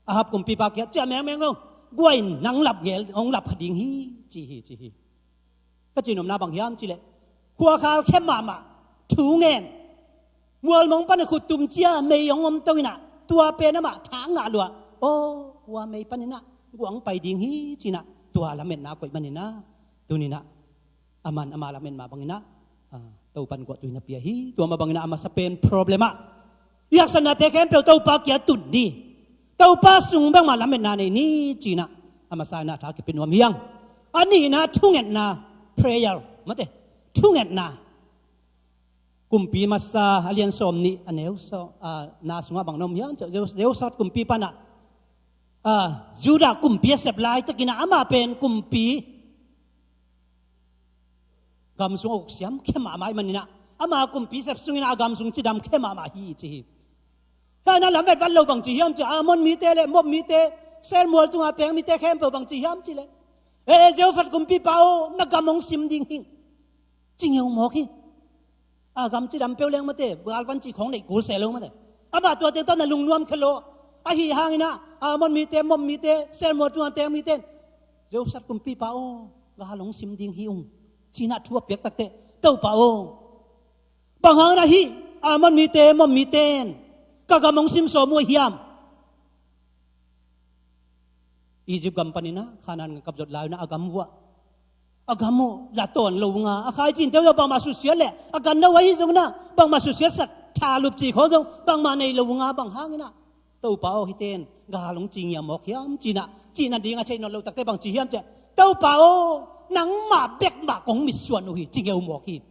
Ahab kumpipa kiangah, ciah mengmeng lo, guai in, nang lap ngel, hong lap kha ding hi, ci hi, ci hi. Ka cih nopna bang hiam cih leh, khuakhal khem mahmah, thu ngen, mualmong pan a khut tum cia mei hong om to in ah, tua pen amah tha ngah lua. Aw, hua mei panin ah guang pai ding hi cinah tua lametna koih maninah tuninah aman ama lametna banginah Topan guah tuina pia hi. Tua mah banginah a masa pen problem ah i haksatnate khempeuh Topa kia tun ni. Topa sung bangmah lametna nei ni cinah a masa inah tha kipia nuam hiang. A nihna thungetna prayer mate thungetna. Kumpi masa a lian sawm nih a neu sawm na sungah bang na om hiam ciah Jehoshaphat kumpi panah Judah kumpi a sep laitakinah amah pen kumpi gam sung a uk siam khe mahmah ih maninah ama kumpi sep sunginah a gam sung cidam khe mahmah hi ci hi. Hana lam vetvat lo bang ci hiam ci Ammon mite le Moab mite, Seir mual tunga teng mite khempeuh bang ci hiam ci le, e Jehoshaphat kumpipa aw, na gam hong sim ding hing ci ngeu mawk hi. A gam cidam peuh leng mate galvan cih khawng neih kul se lo mate. Amah tuate tawh na lungnuam khe lo. Ahi hanginah Ammon mite, Moab mite, Seir mual tunga teng mite, Jehoshaphat kumpipa aw, gal hong sim ding hi ung cinah thu a piak takteh, Topa aw, bang hanginah hih Ammon mite, Moab mite in ka gam hong sim sawm uh ahi hiam? Egypt gam paninah Kanaan gam kapzot lai unah a gam vuah a gam uh la tawn lo unga a khaicinte uh zong bangmah susiat leh a ganna uh ahi zonginah bangmah susiatsak thalup cih khawng zong bangmah nei lo unga bang hanginah Topa aw, hite in gal hong ci ngiam mawk hiam cinah cih nading a theih nawn lo takteh bang ci hiam ciah, Topa aw, nangmah bekmah kong mitsuan uh hi ci ngeu mawk hi.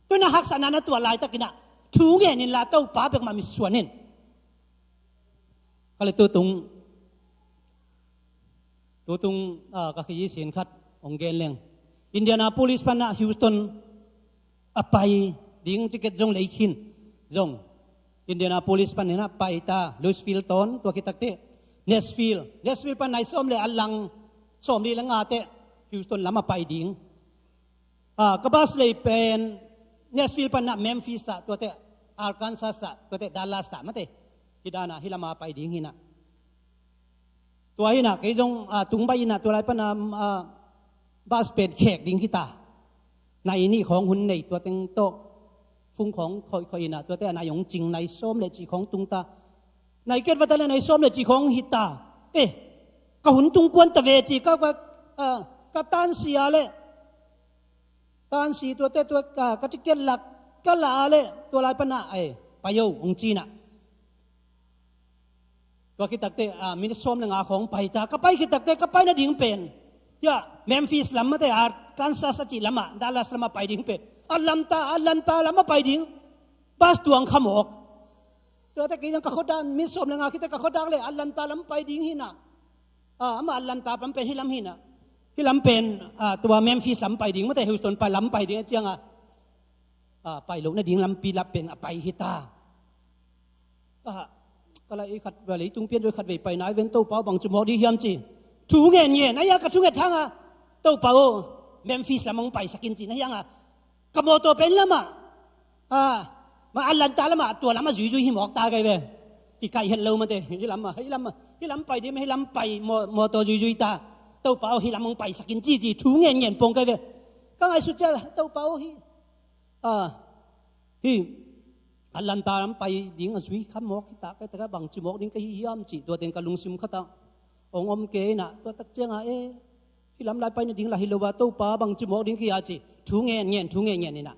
Tuinah haksatna na tuah laitakinah thu ngen inla Topa bekmah mitsuan in. Ka le tutung tutung ka khi sin khat hong gen leng, Indianapolis panah Houston a pai ding ticket zong lei khin zong Indianapolis paninah pai ta, Louisville tawn tua khitakteh Nashville, Nashville pan nai sawm le a lang sawm li le ngateh Houston lam a pai ding. Ka bus lei pen Nashville panah Memphis ah tuateh Arkansas ah tuateh Dallas ah mate hih danah hih lama pai ding hinah. Tua hinah kei zong tung baih inah tua lai panah bus pen khek ding hita. Nai nih khawng hun nei tua teng tawh fung khawng khoihkhoih inah tuateh a nai hong cing nai sawm le cih khawng tung ta. Nai ket vata le nai sawm le cih khawng hita. Eh, ka hun tung kuan ta ve ci ka, ka tansia le tansi tuate tua ka ticket lak ka la a le tua lai panah ai pai o hong cinah. Tua khitakteh minute sawm le nga khawng pai ta, ka pai khitakteh ka pai nading pen hiah Memphis lam mate Arkansas a cih lamah Dallas lamah pai ding pen Atlanta, Atlanta lamah pai ding bus tuang kha mawk. Tuate kei zong ka khuadak minute sawm le nga khite ka khuadak le Atlanta lam pai ding hinah. Amah Atlanta lam pen hih lam hinah. Hih lam pen tua Memphis lam pai ding mate Houston pai lam pai ding a cianga pai loh nading lampi lap pen a pai hita. Ka lai ei khat leitung pian zoi khat vei pai nai ven Topa aw bang ci mawk ding hiam ci thu ngen ngen ahi a ka thunget hanga Topa aw Memphis lam hong paisak in ci na hianga ka mawtaw pen lamah a ma Atlanta lamah tua lamah zuizui hi mawk ta kai ve. Kikaih het lo mate hih lamah hih lamah hih lam pai ding hih lam pai mawtaw zuizui ta. Topa aw hih lam hong paisak in ci ci thu ngen ngen pong kai ve. Ka ngaihsut cia Topa aw hih a hih Atlanta lam pai ding a zui kha mawk hita kai taka bang ci mawk ding ka hi hiam ci tua teng ka lungsim khatah hong om kei inah tua tak cianga e hih lam lai pai nading la hi lo a Topa bang ci mawk ding kei a ci thu ngen ngen thu ngen ngen inah.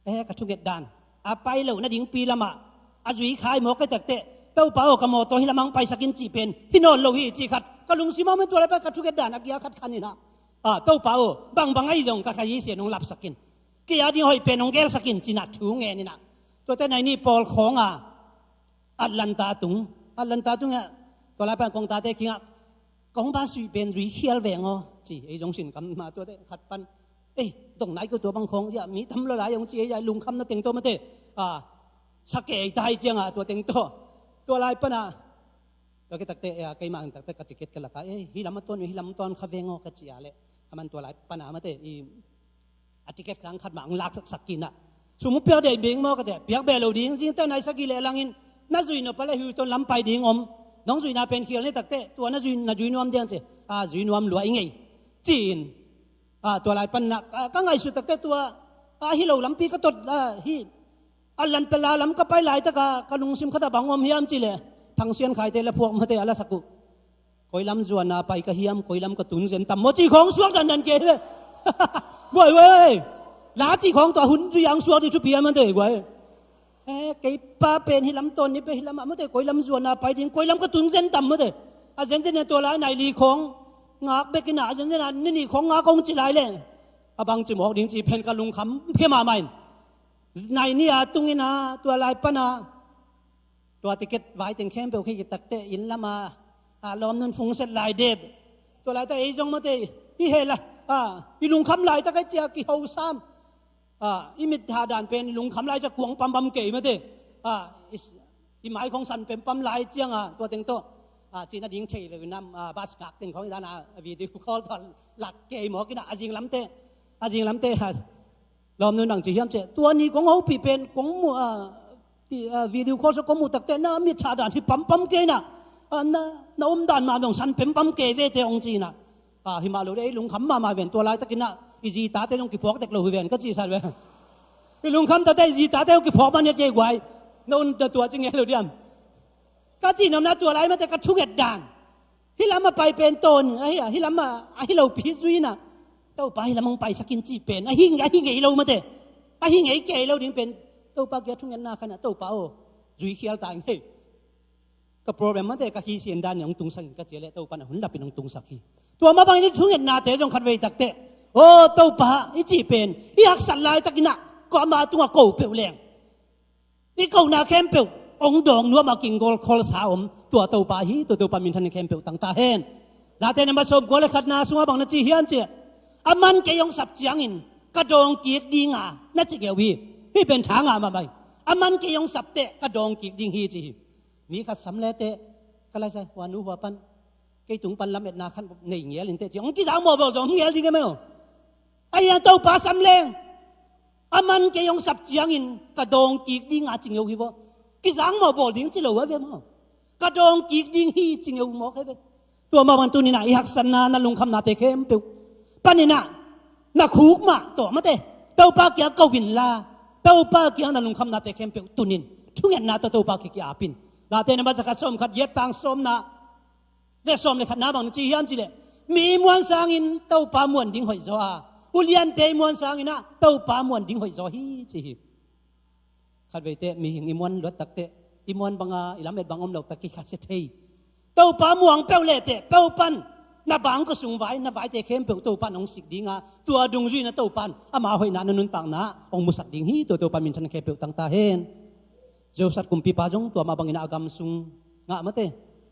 Eh, ka thunget dan a pai loh nadingpi lamah a zui khai mawk ka takteh Topa aw ka mawtaw hih lamah hong paisak in cih pen hi nawn lo hi cih khat ka lungsim a om in tua lai pai ka thunget dan a kia khat khan inah. Topa aw bangbang ahi zong ka kha hi sian hong lapsak in kei a ding hoih pen hong gelsak in cinah thu ngen inah. Tuate nai nih pawl khawnga Atlanta tung Atlanta tungah tua lai pan kong tate kingah kong ba suih pen zui khial veng aw ci ei zong sin kam ma tuate khat pan ei dong nai keu tua bang khawng ia mi tam lo lai hong ci ei ia lungkham na teng tawh mate a sa kei ta hi ciangah tua teng tawh tua lai panah tua ke takte keimah ang takte ka ticket ka laka ei hih lam a tuan hih lam tuan kha veng aw ka ci a leh a man tua lai panah mate i a ticket khang khat mah ang lak saksak kinah sum piak dei bing maw ka ci a piak beh lo ding zingte nai sagih leh langin na zui nop a le Houston lam pai ding om nong zuina pen khial ni takte tua na zui na zui nuam diang ci a zui nuam lua i ngei ci-in tua lai panah ka ngaihsut takte tua a hi lo lampi ka tot hi a lan pela lam ka pai laitaka ka lungsim khatah bang om hiam ci leh Thangsian Khaite la phuak mate a la sak uh Koi lam zuan a pai ka hiam, koi lam ka tun zen tam maw, cih khawng suak dandan kei ve. Buai buai. La cih khawng tua hun zui ang suak ding thupi a man te guai. Eh, kei pa pen hi lam tawn ni pe hi lam a mate, koi lam zuan a pai ding, koi lam ka tun zen tam mate. A zenzen a tua lai nai li khawng ngak bek in a, a zenzen a ni nih khawng ngak kong ci lai le. A bang ci mawk ding ci pen ka lungkham pia mahmah in. Nai ni a tung in a tua lai pan a tua ticket vai teng khempeuh khi kitakte inn lam a, a lawm nun fung set lai dep. Tua lai ta ei zong mate, i he la, a, i lungkham lai ta kai cia kiho sam. A, i mit ha dan pen lungkham lai cia kuang pampam kei mate. A, i, i mai khong san pempam lai ciang a, tua teng tawh. A, cina ding thei le nam, a, bas ngak teng khong i dan a, video call tua lak kei mawk in a, a zing lamte, a zing lamte, a, lawm nun bang ci hiam cia. Tua ni kong hopih pen, kong mu, a, ti, a, video call so kong mu takte, na mit ha dan hi pampam kei na. A, na, na om dan ma dong san pempam kei ve te ong ci na. A, hi mah lo le, ei lungkham mahmah ven, tua laitakin ah, i zi tate zong kiphawk dek lo hi ven, ka cihsat ve. I lungkham tate, i zi tate zong kiphawk man hiat kei guai. No, na tua ci ngei lo diam. Ka cih nopna tua lai mate ka thunget dan. Hi lam a pai pen tawn, ahi a, hi lam a, ahi lopi zui na. Topa hi lam hong paisak in cih pen. Ahi, ahi ngei lo mate. Ahi ngei kei lo ding pen. Topa kia thungetna khan a, Topa aw. Zui khial ta ngei. Ka problem mate ka hi sian dan ni hong tungsak in ka cia le Topa na hun lapin hong tungsak hi. Tua mah bangin i thungetnate zong khat vei takte. O Topa, i cih pen, i haksat laitakin ah, ko ama tungah ko peuh leng. I kohna khempeuh, hong dawng nuam a kinggol kholsa om, tua Topa hi, tua Topa minthan khempeuh tangta hen. Late namba sawm kua le khatna sungah bang na ci hiam cia. A man kei hong sap ciangin, ka dawng kik dinga, na ci ngeu hi. Hi pen tha ngah mahmah hi. A man kei hong sapte, ka dawng kik ding hi ci hi. Mi khat sam lete, ka laisa, hua nu hua pan. Kei tung pan lametna khan nei ngel in te ci. Hong kizang mawh bawl zong hong ngel ding e maw. Ahi hang Topa sam leng. A man kei hong sap ciangin ka dawng kik dinga ci ngeu hi vaw. Kizang mawh bawl ding ci lo a ve maw. Ka dawng kik ding hi ci ngeu mawk he ve. Tua mah bang tuninah i haksatna na lungkhamnate khempeuh. Paninah na khuk mah tawh mate. Topa kiang ko inla. Topa kiang na lungkhamnate khempeuh tunin. Thungetna tawh Topa kiang ki-apin. Late namba zakhat sawm khat giat tang sawmna. Le sawm le khatna bang na ci hiam cileh. Mi muan sangin Topa muan ding hoih zaw a. Uliante muan sanginah Topa muan ding hoih zaw hi ci hi. Khat veite mihing i muan luat takte, i muan banga i lamet bang om lo tak kikhat sia thei. Topa muang peuh lehte, peuh pan na bangkua sung vai, na vaite khempeuh Topa nong sik dinga, tua dungzui na Topa ama hoihna na nuntakna hong musak ding hi, tua Topa minthan khempeuh tangta hen. Joseph kumpipa zong tua mah bangin a gam sung ngah mate.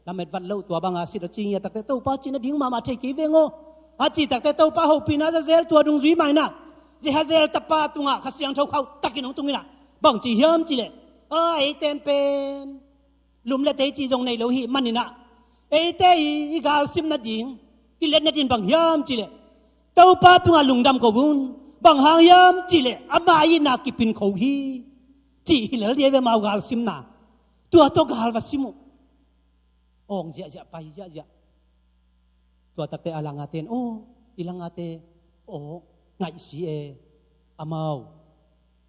Lamet vat lo tua banga sit a cing ia takte Topa cina ding mahmah thei kei veng aw. A ci takte Topa hopihna Jahaziel tua dungzui maina. Jahaziel tapa tungah Kha Siangtho khauh takin hong tunginah. Bang ci hiam cileh. A eiten pen. Lum le tei ci zong nei lo hi maninah. Eite i, i galsim nading. I let nading bang hiam cileh. Topa tungah lungdam ko un. Bang hang hiam cileh. Ama i na kipin ko hi. Ci hi lel dia ve mau galsimna. Tua tawh gal va sim uh. Awng ziahziah, pai ziahziah. Tua takte a langate in, aw, i langate, aw, ngaihsi e, amau.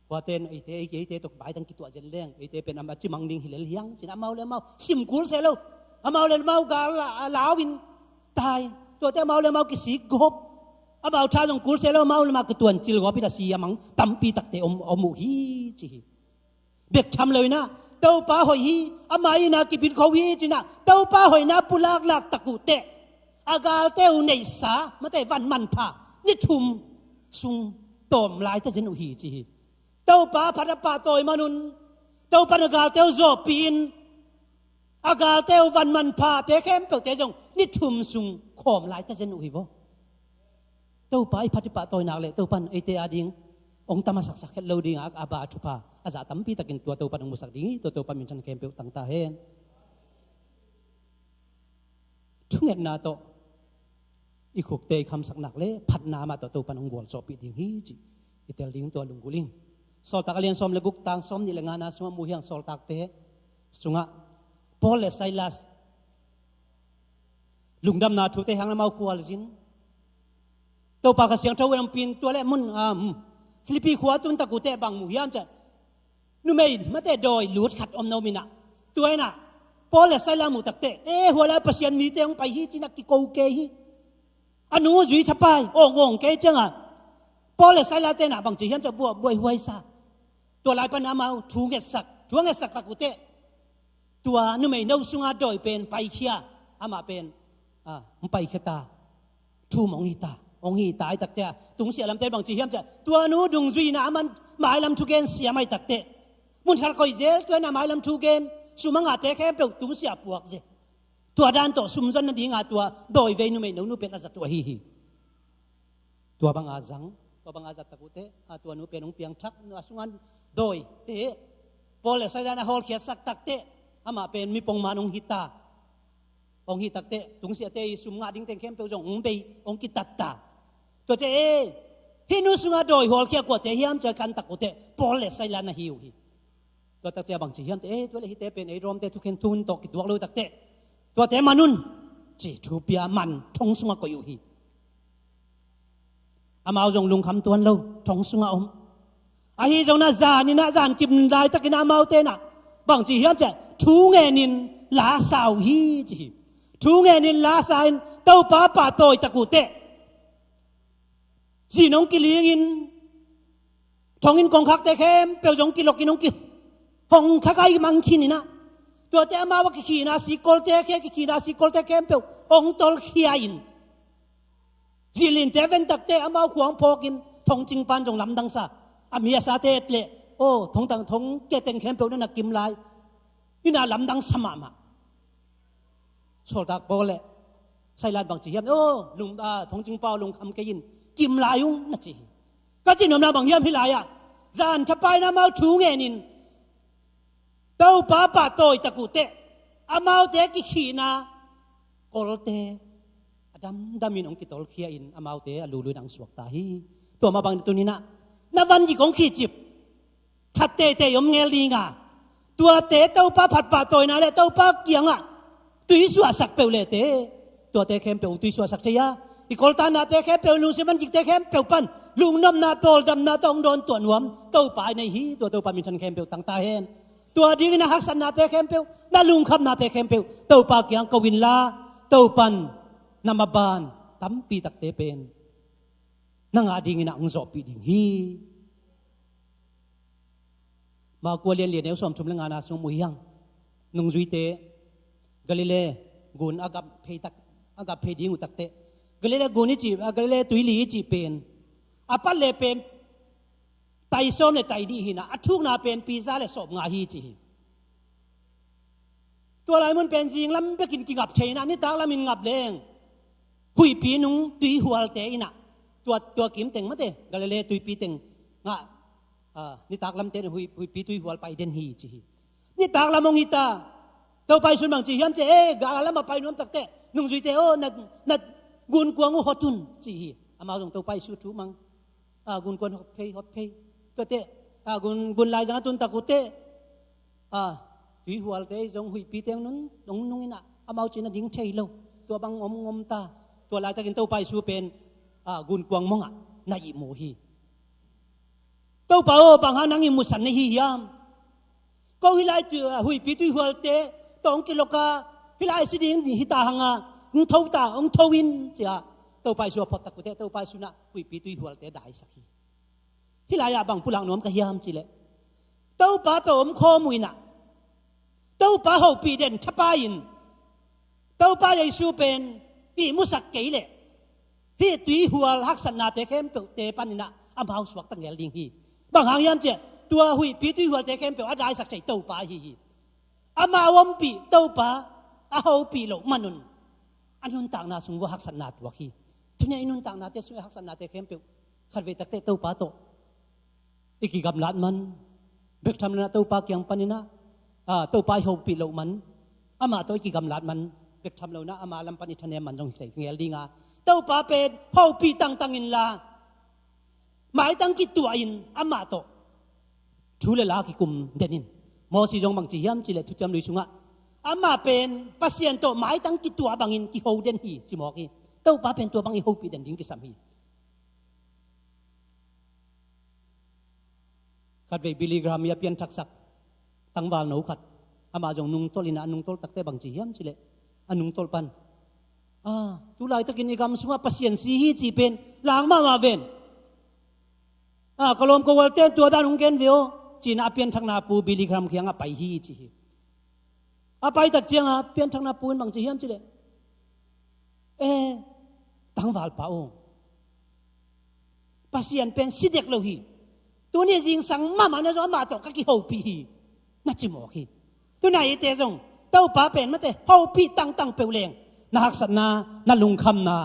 Kuate in, eite, eite, eite tok baitang kituah zen leng, eite pen ama cimang ding hi lel hiang, cin amau le amau, sim kul se lo. Amau le amau gal la, lau in, tai. Tuate amau le amau kisik gop. Amau tha zong kul se lo, amau le amau kituan cil gop i da si amang, tampi takte om, om uh hi, ci hi. Bek tham lo inah, Topa hoih hi, ama i na kipin ko hi cinah, Topa hoihna pulaklak tak uh teh. A galte uh neihsa, mate van manpha, ni thum sung tawm laita zen uh hi ci hi. Topa phat a pahtawi manun, Topa na galte uh zawhpih in, a galte uh van manphate khempeuhte zong ni thum sung khawm laita zen uh hi vaw. Topa i phat i pahtawi nak le Topan eite a ding hong tam a saksak het lo ding a, a ba a thupha a zah tampi takin tua Topan hong musak ding hi, tua Topan minthan khempeuh tangta hen. Thungetna tawh i khukte i khamsak nak le phatna mah tawh Topan hong gualzawhpih ding hi ci i tel ding tua lunggulh ing. Sawltak a lian sawm le guk tang sawm nih le ngana sungah mu hiang sawltakte sungah Paul le Silas lungdamna thute hang le mau khualzin. Topa Kha Siangtho hong pin tua le mun, um, Philippi khua tun tak uh teh bang mu hiam cih. Numei mate dawi lut khat om no minah. Tua inah. Paul le Silas muh takteh, e, hua lai Pasian mite hong pai hi ci-in a kiko kei hi. A nu zui thapai awngawng kei ciangah Paul le Silas te in ah bangci hiam cih buai huaisa. Tua lai pan amau thu ngetsak, thu a ngetsak tak uh teh, tua numeino sunga dawi pen paikhia, amah pen, ah, hong paikhia ta. Thum hong hi ta, hong hi ta ahih takteh, tungsiah lamte bangci hiam cih, tua nu dungzui in ah aman mailam thugen siam ahih takteh, mun khat koih zel, tua in ah mailam thugen, sum a ngahte khempeuh tungsiah puak zel. Tua dan tawh sum zon nadinga tua dawi vei numeino nu pen a zat uh ahi hi. Tua banga zang, tua banga zat tak uh teh, a tua nu pen hong piangthak, a sunga dawi te, Paul le Silas in a hawlkhiatsak takteh, amah pen mi pongman hong hi ta. Hong hi takteh, tungsiahte i sum ngah ding teng khempeuh zong hong bei, hong kitat ta. Tua ciang, e, hih nu sunga dawi hawlkhia kuate hiam ci-a kan tak uh teh, Paul le Silas na hi uh hi. Tua tak ciang bangci hiam cih, e, tua leh hihte pen ei Rom te thukhen thu hun tawh kituak lo takteh, tuate man un, ci thu pia man thong sungah koih uh hi. Amau zong lungkham tuan lo, thong sungah om. Ahi zongin ah zan in ah, zan kim laitakin ah amaute in ah bangci hiam cih, thu ngenin la sa uh hi ci hi. Thu ngenin la sa-in Topa pahtawi tak uh teh, zin hong kilingin, thong in kongkhakte khempeuh zong kilokin hong ki, hong khakai mang khin in ah, tuate amau a kikhihna sikolte, khe kikhihna sikolte khempeuh hong tolkhia in, zilinte ven takteh amau khua hong phawkin, thongcing pan zong lamdang sa. A mi a sate et leh, aw, thongtang thong ke teng khempeuh na na kim lai, in ah lamdang sa mahmah. Sawltak Paul le Silas bangci hiam, aw, lung, ah, thongcing pau lungkham kei in, kim lai ung na ci hi. Ka cih nopna bang hiam, hih lai-ah zan thapai in amau thu ngenin Topa pahtawi tak uh teh, amaute kikhihna kolte a damdamin hong kitolkhia in, amaute a lului in hong suakta hi. Tua mah bangin tuni-in ah na van gik hong khihcip khat teitei om ngel ding a, tuate Topa phat pahtawina le Topa kiangah tui suahsak peuh leh teh, tuate khempeuh hong tui suahsak thei a, i koltanate khempeuh, lungsim van gikte khempeuh pan lungnopna, tawldamna tawh hong dawntuah nuam Topa i nei hi. Tua Topa minthan khempeuh tang ta hen. Tua dingin a haksatnate khempeuh, na lungkhamnate khempeuh Topa kiang ko inla, Topan na maban tampi takte pen nang a dingin ah hong zawhpih ding hi. Marka lian li, a neu sawmthum le ngana sung mu hi hang. Nungzuite Galilee gun a gap phei tak, a gap phei ding uh takteh, Galilee gun i cih, a, Galilee tuili i cih pen, a pat le pen tai sawm le tai dih hi-in ah, a thukna pen pi za le sawmnga hi ci hi. Tua lai mun pen zinglam bekin kingap thei-in ah, nitak lamin ngap leng huihpi nung tuihualte in ah, tua, tua kim teng mate, Galilee tuipi teng ngah, ah, nitak lamte in hui, huihpi tuihual pai den hi ci hi. Nitak lam hong hi ta. Topa Jesu'n bangci hiam cih, e, gal lamah pai nuam takteh, nungzuite aw, na, na gunkuang uh hot un ci hi. Amau zong Topa Jesu thu mang, ah, gunkuang hot phei, hot phei. Tuate, ah, gun, gun laizang a tun tak uh teh, ah, tuihualte zong huihpite hong nun, hong nung in ah, amau cih na ding thei lo. Tua bang om, om ta. Tua laitakin Topa Jesu pen, ah, gunkuang mongah na ihmu hi. Topa aw, bang hang nang ihmusan na hi hiam? Ko hih lai tui, ah, huihpi tuihualte tawh hong kilok a, hih lai si ding hi ta hang a, hong tho ta, hong tho in ci-a Topa Jesu a phawk tak uh teh, Topa Jesu'n ah huihpi tuihualte daisak hi. Hih lai-ah bang pulak nuam ka hiam cih leh, Topa tawh om khawm uh in ah, Topa hopih den thapai-in, Topa Jesu pen ihmusak kei leh, hih tuihual haksatnate khempeuhte panin ah amau suakta ngel ding hi. Bang hang hiam cih leh, tua huihpi tuihualte khempeuh a daisak thei Topa ahi hi. Amah a ompih Topa a hopih loh man un, a nuntakna sung vua haksatna tuak hi. Tuni-a i nuntaknate sung i haksatnate khempeuh, khatvei takteh Topa tawh i kigamlat man, bek tham lo-in ah Topa kiang panin ah, ah, Topa i hopih loh man, amah tawh i kigamlat man, bek tham lo-in ah ama lam pan i thanem man zong hi thei ngel ding a, Topa pen hopih tangtang inla, maitang kituah in amah tawh thu le la kikum den in. Moses zong bangci hiam cih leh Thuciam Lui sungah, amah pen Pasian tawh maitang kituah bangin kiho den hi ci mawk hi. Topa pen tua bang i hopih den ding kisam hi. Khatvei Billy Graham i a pianthaksak tangvalno khat, Amah zong nungtolh in ah, a nungtolh takte bang ci hiam cih leh, a nungtolh pan, "Ah, tu laitakin i gam sungah Pasian si hi cih pen lang mahmah ven. Ah, ka lawm ka gualte in tua dan hong gen ve aw," ci-in ah a pianthakna pu Billy Graham kiangah pai hi ci hi. A pai tak ciangah pianthakna pu in bang ci hiam cih leh, "Eh, tangvalpa aw, Pasian pen si dek lo hi. Tuni zingsang mahmah na zong amah tawh ka kihopih hi," na ci mawk hi. Tuna eite zong Topa pen mate hopih tangtang peuh leng, na haksatna, na lungkhamna,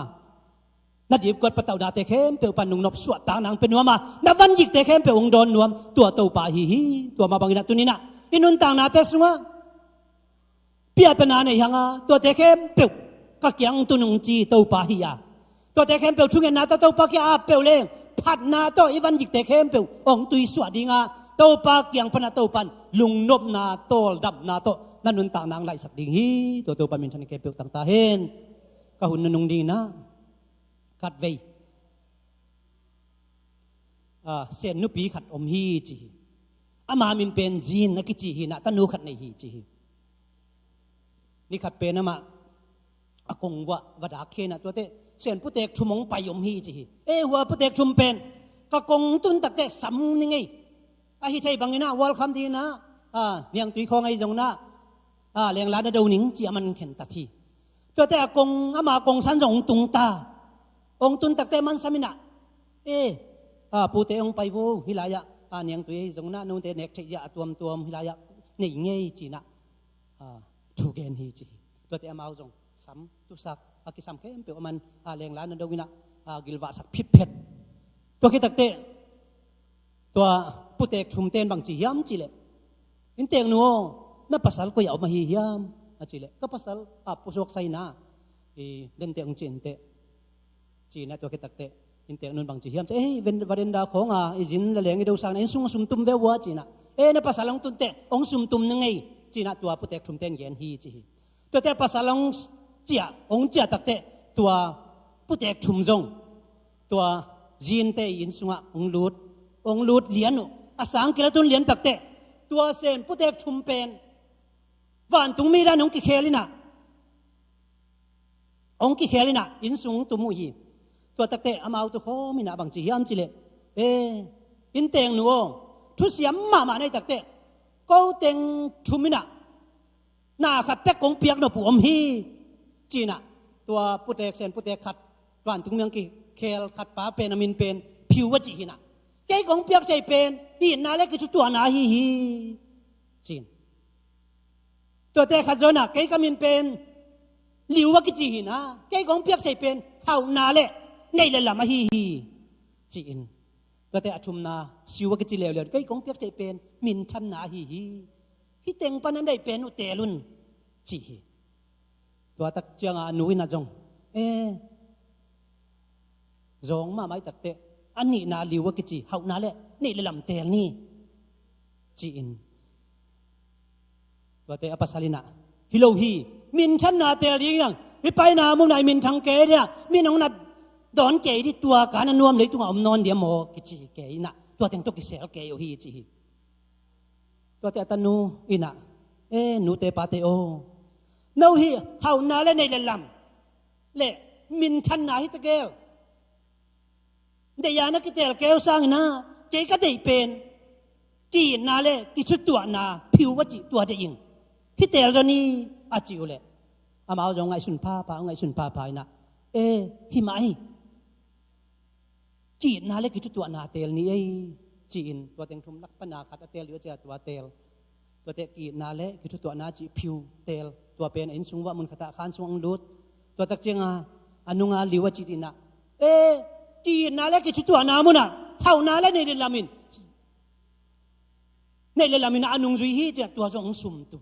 na dipkuat patauhnate khempeuh pan nungnop suahtak nang pia nuam a, na vanyikte khempeuh hong dawn nuam tua Topa ahi hi. Tua mah bangin ah tuni-in ah i nuntaknate sungah piatana nei hang a, tuate khempeuh ka kiang tun ung ci Topa hi a, tuate khempeuh thungetna tawh Topa kiang a ap peuh leng, phatna tawh i vanyikte khempeuh hong tuisuah ding a, Topa kiang pan a, Topa in lungnopna, tawldamna tawh na nuntakna hong laihsak ding hi. Tua Topa minthan khempeuh tang ta hen. Ka hun nunung dingin ah khatvei, ah, Sen nupi khat om hi ci hi. Ama min pen Zin a kici hi-in ah, tanu khat nei hi ci hi. Ni khat pen amah a kong uah va dak khin ah, tuate Sen putek thum hong pai om hi ci hi. "Eh, hua putek thum pen ka kong tun takteh sam ni ngei. Ahi thei bangin ah welcome dingin ah, ah, niangtui khawng ahi zongin ah, ah, lengla na do ning," ci-a man khen ta hi. Tuate a kong, ama kongsan zong hong tung ta. Hong tun takteh man sam in ah, "Eh, ah, pute hong pai vo, hih lai-ah, ah, niangtui ahi zongin ah, note nek theih ziah a tuamtuam hih lai-ah nei ngei," ci-in ah, ah, thu gen hi ci hi. Tuate amau zong sam, tusak, a kisam khempeuh a man, ah, lengla na do in ah, ah, gilvahsak phitphet. Tua khit takteh tua putek thumte in bang ci hiam cih leh, "Innteknu aw, na pasal koi-ah om ahi hiam?" a cih leh, "Ka pasal, ah, pusuak saina, i, denteh hong ci inteh," ci-in ah, tua khit takteh innteknu in bang ci hiam cih leh, "Eh, ven-, veranda khawng a i zin le leng i dosakna inn sung sumtum ve ua," ci-in ah, "Eh, na pasal hong tun teh hong sumtum ni ngei," ci-in ah tua putek thumte in gen hi ci hi. Tuate pasal hong ciah, hong ciah takteh tua putek thum zong tua Zinte inn sungah hong lut, hong lut lian uh. A sang kilat un lian takteh tua Sen putek thum pen vantungmi dan hong kikhel in ah, hong kikhel in ah inn sung hong tum uh hi. Tua takteh amau tu khawm in ah bang ci hiam cih leh, "Eh, innteknu aw, thusiam mahmah na hih takteh ko teng thum in ah na khat pek kong piak nop uh om hi," ci-in ah, tua putek, Sen putek khat, vantungmi hong kikhel khat pa pen a min pen Phiu a cih hi-in ah, "Kei kong piak thei pen itna le kithutuahna ahi hi," ci-in. Tuate khat zong in ah, "Kei ka min pen Liu a kici hi-in ah, kei kong piak thei pen hauhna le neih le lam ahi hi," ci-in. Tuate a thumna, Siu a kici leuleu, "Kei kong piak thei pen minthanna ahi hi. Hih teng pan a neih pen uh teel un," ci hi. Tua tak ciangah a nu in ah zong, "Eh, zawng mahmah hih takteh a nihna Liu a kici hauhna le neih le lam teel ni," ci-in. Tuate a pasal in ah, "Hi lo hi, minthanna teel ding hi hang, hih paina mun ah i minthang kei ding a, min hong na dawn kei ding, tua ka na nuam leitungah om nawn diam aw," kici kei in ah, tua teng tawh kisel kei uh hi ci hi. Tuate a tanu in ah, "Eh, nute pate aw, no hih hauhna le neih le lam le minthanna hih tegel deih a na kiteel kei uh sangin ah, kei ka deih pen ki-itna le kithutuahna, Phiu a cih tua deih ing. Hih teel zaw ni," a cih uh leh, amau zong ngaihsun phapha, ngaihsun phapha in ah, "Eh, hi mah ei. Ki-itna le kithutuahna teel ni ei," ci-in tua teng thum lak pana khat a teel dih uh a, cia tua teel. Tuate ki-itna le kithutuahna cih Phiu teel. Tua pen a inn sung uah mun khatah khan sung hong lut. Tua tak ciangah a nunga Liu a cih in ah, "Eh, ki-itna le kithutuahna munah hauhna le neih le lam in, neih le lam in ah a nungzui hi," ci-a tua zong hong sumtum.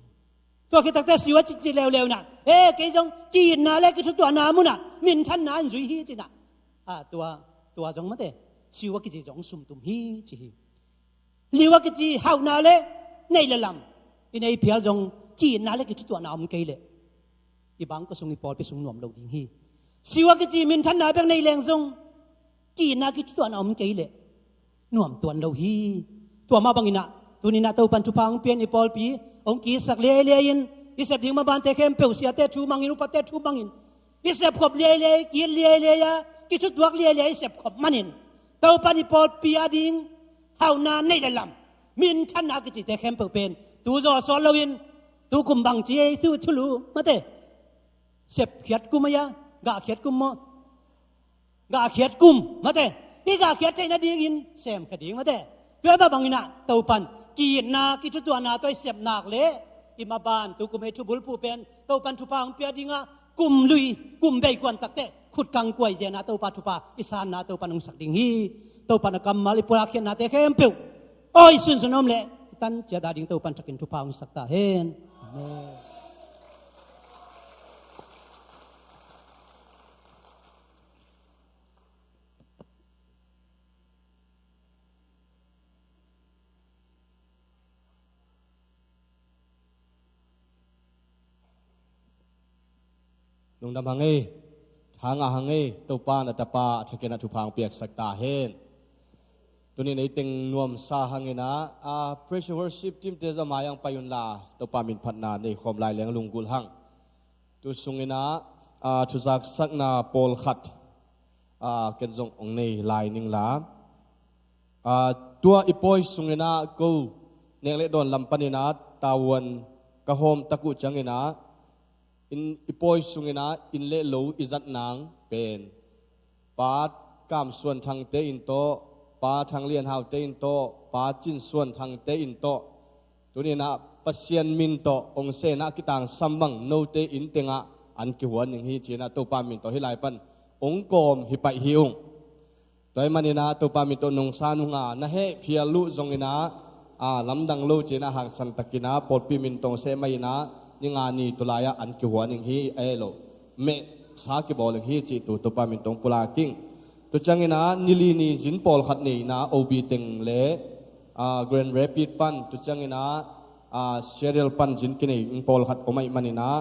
Tua khit takteh Siu a cih leuleu in ah, "Eh, kei zong ki-itna le kithutuahna munah minthanna in zui hi," ci-in ah, a, tua, tua zong mate, Siu a kici zong hong sumtum hi ci hi. Liu a kici hauhna le neih le lam i nei phial zong ki-itna le kithutuahna om kei leh i bangkua sung, i pawlpi sung nuam lo ding hi. Siu a kici minthanna bek nei leng zong ki-itna kithutuahna om kei leh nuam tuan lo hi. Tua mah bangin ah tuni-in ah Topa'n thupha hong pia-in i pawlpi Hong kisak liailiai in, i sep ding mabante khempeuh siate thu mangin, upate thu mangin, i sepkhop liailiai, ki-it liailiai a, kithutuak liailiai i sepkhop manin, Topan i pawlpi a ding hauhna neih le lam, minthanna kicite khempeuh pen tu zaw sawt loin, tu kum bang ci ei, tu thulu mate, sepkhiat kum a ia, gahkhiat kum maw? Gahkhiat kum mate, i gahkhiat theih nadingin semkhia ding mate. Tua mah bangin ah Topan ki-itna, kithutuahna tawh i sep nak le i maban tu kum ei thubulphuh pen Topan thupha hong pia dingah kum lui, kum bei kuan takteh khut kangkuai zenah Topa thupha i sanna Topan hong sak ding hi. Topan a kammal i pulak khiatnate khempeuh awi sunsun om leh i tan ciat a ding Topan thakin thupha hong sak ta hen. Amen. Lungdam hang ei, tha ngah hang ei, Topa na tapa a thakin a thupha hong piaksak ta hen. Tunin ei teng nuamsa hangin ah, a, praise and worship team te zong mai ang pai unla, Topa min phatna nei khawm lai leng lunggulh hang. Tu sungin ah, a, thuzaksakna pawlkhat, a, ken zong hong nei lai ningla. A, tua i pawi sungin ah ko nek le dawn lam panin ah tavuan ka hawm tak uh ciangin ah, in, i pawi sungin ah inn le lo i zat nang pen Pa Kam Suan Thangte in tawh, Pa Thang Lian Haute in tawh, Pa Cin Suan Thangte in tawh, tunin ah Pasian min tawh hong sehna kitangsam bang note inn tengah an kihuan ning hi ci-in ah Topa min tawh hih lai pan hong kawm hi paih hi ung. Tua ahih manin ah Topa min tawh nungsa nunga na heh phial uh zongin ah, a, lamdang lo ci-in ah hangsan takin ah pawlpi min tawh hong seh mah in ah ni nga ni tulai ah an kihuan ning hi, a, ei lo mehsa kibawl ning hi cih tu Topa min tawh hong pulak ing. Tu ciangin ah ni li ni zin pawlkhat nei in ah O B teng le, a, Grand Rapids pan, tu ciangin ah, a, Seattle pan zin kinei in pawlkhat om ahih manin ah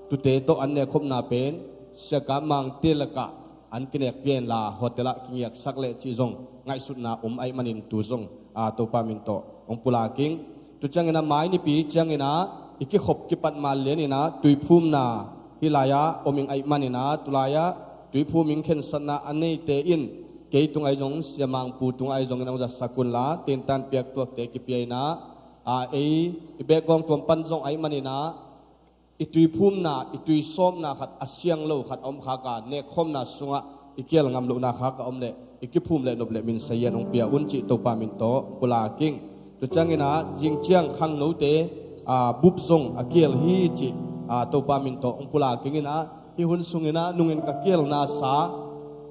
tute tawh an nekkhopna pen Sia Kap Mangte lakah an kinek pia inla hotel ah kingiaksak leh cih zong ngaihsutna om ahih manin tu zong, a, Topa min tawh hong pulak ing. Tu ciangin ah mai nipi ciangin ah i kikhop kipat man lianin ah tuiphumna hih lai-ah om ing ahih manin ah, tulai-ah tuiphum ing khensatna a neite in kei tungah ahi zong, Sia Mang Pu tungah ahi zongin hong zatsak unla, tentan piaktuakte kipia in ah, a, ei i bekkawng tuam pan zong ahih manin ah i tuiphumna, i tuisawmna khat a siang lo khat a om khak a, nekkhawmna sungah i kial ngam lohna khak a om leh i kiphum leh nop leh min sazian hong pia un cih Topa min tawh pulak ing. Tu ciangin ah zing ciang khangnote, a, bup zong a kial hi cih, a, Topa min tawh hong pulak ing in ah, hih hun sungin ah nungin ka kialna sa,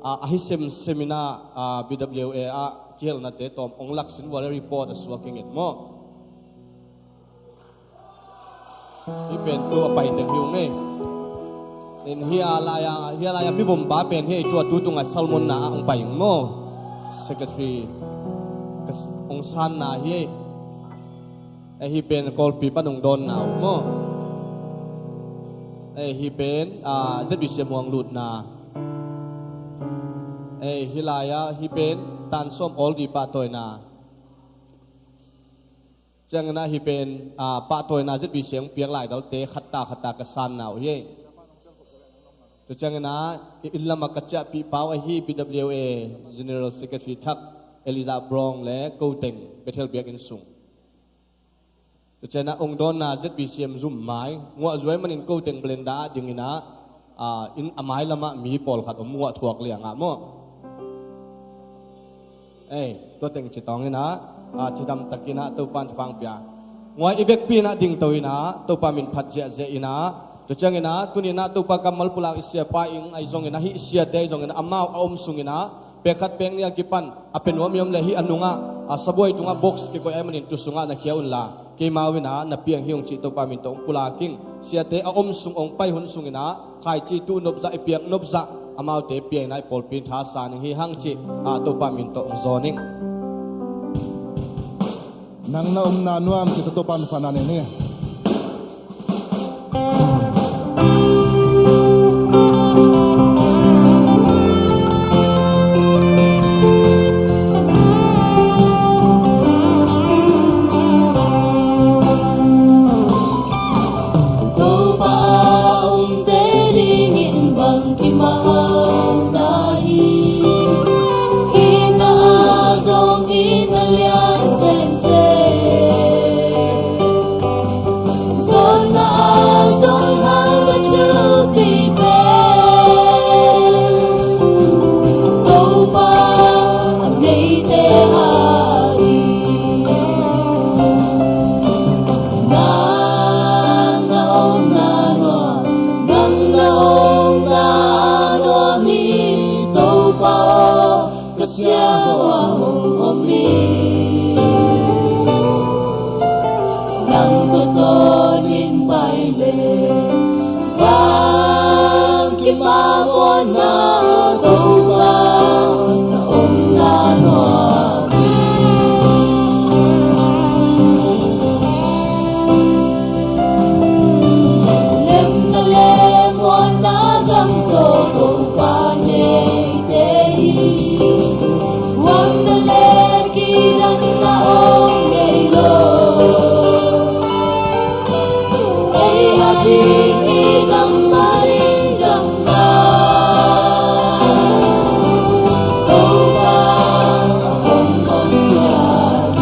a, ahi semsem in ah, a, B W A ah kialnate tawm hong laksin vua le report a suak ing et maw? Hih pen tu a pai teng hi ung ei. In hih a lai-a, hih a lai-a mi vom pa pen hih ei tu a tu tungah salmonna ah hong pai ung maw? Secretary ka s-, hong sanna hi ei. Ei hih pen Kawlpi pan hong dawnna uh maw? Ei hih pen, a, Z B C muang lutna. Ei hih lai-a hih pen tansawm awl di pahtawina. Ciangin ah hih pen, a, pahtawina Z B C hong piak laidalte khatta khatta ka sanna uh hi ei. Tu ciangin ah i inn lamah ka ciahpih pa uh ahi B W A General Secretary thak Elijah Brong le ko teng Bethel biakinn sung. Tu ciangin ah hong dawnna Z B C M zum mai nguah zuai manin ko teng belenda ah dingin ah, a, inn a mai lamah mi pawlkhat om nguah thuak liangah maw? Ei, tua teng ci tawngin ah, a, cidam takin ah Topa in thupha hong pia. Nguai i vekpi in ah dingto in ah Topa min phat ziahziah in ah, tu ciangin ah tuni in ah Topa kammal pulak i siapa ing ahi zongin ah, hih siate ahi zongin ah, amau a om sungin ah pek khat pek nih a kipan a pia nuam i om leh hih a nungah, a, sabuai tungah box kikoih ahih manin tu sungah na khia unla, keimau in ah na piang hi ung cih Topa min tawh hong pulak ing. Siate a om sung hong pai hun sungin ah khaici tuh nopzah, i piak nopzah amaute pia in ah i pawlpi in tha sa ning hi hang cih, a, Topa min tawh hong zawn ing. Nang na omna nuam cih tawh Topa min phatna nei ni. Nang tawh tawnin pai le bang kipamuanna, Topa na omna nuam hi. Lemna le muanna gamzaw Topa neite hi. Huamna le kidanna om ngei lo. Ei a ding i gam mah ding damna, Topa a hong kon ciat.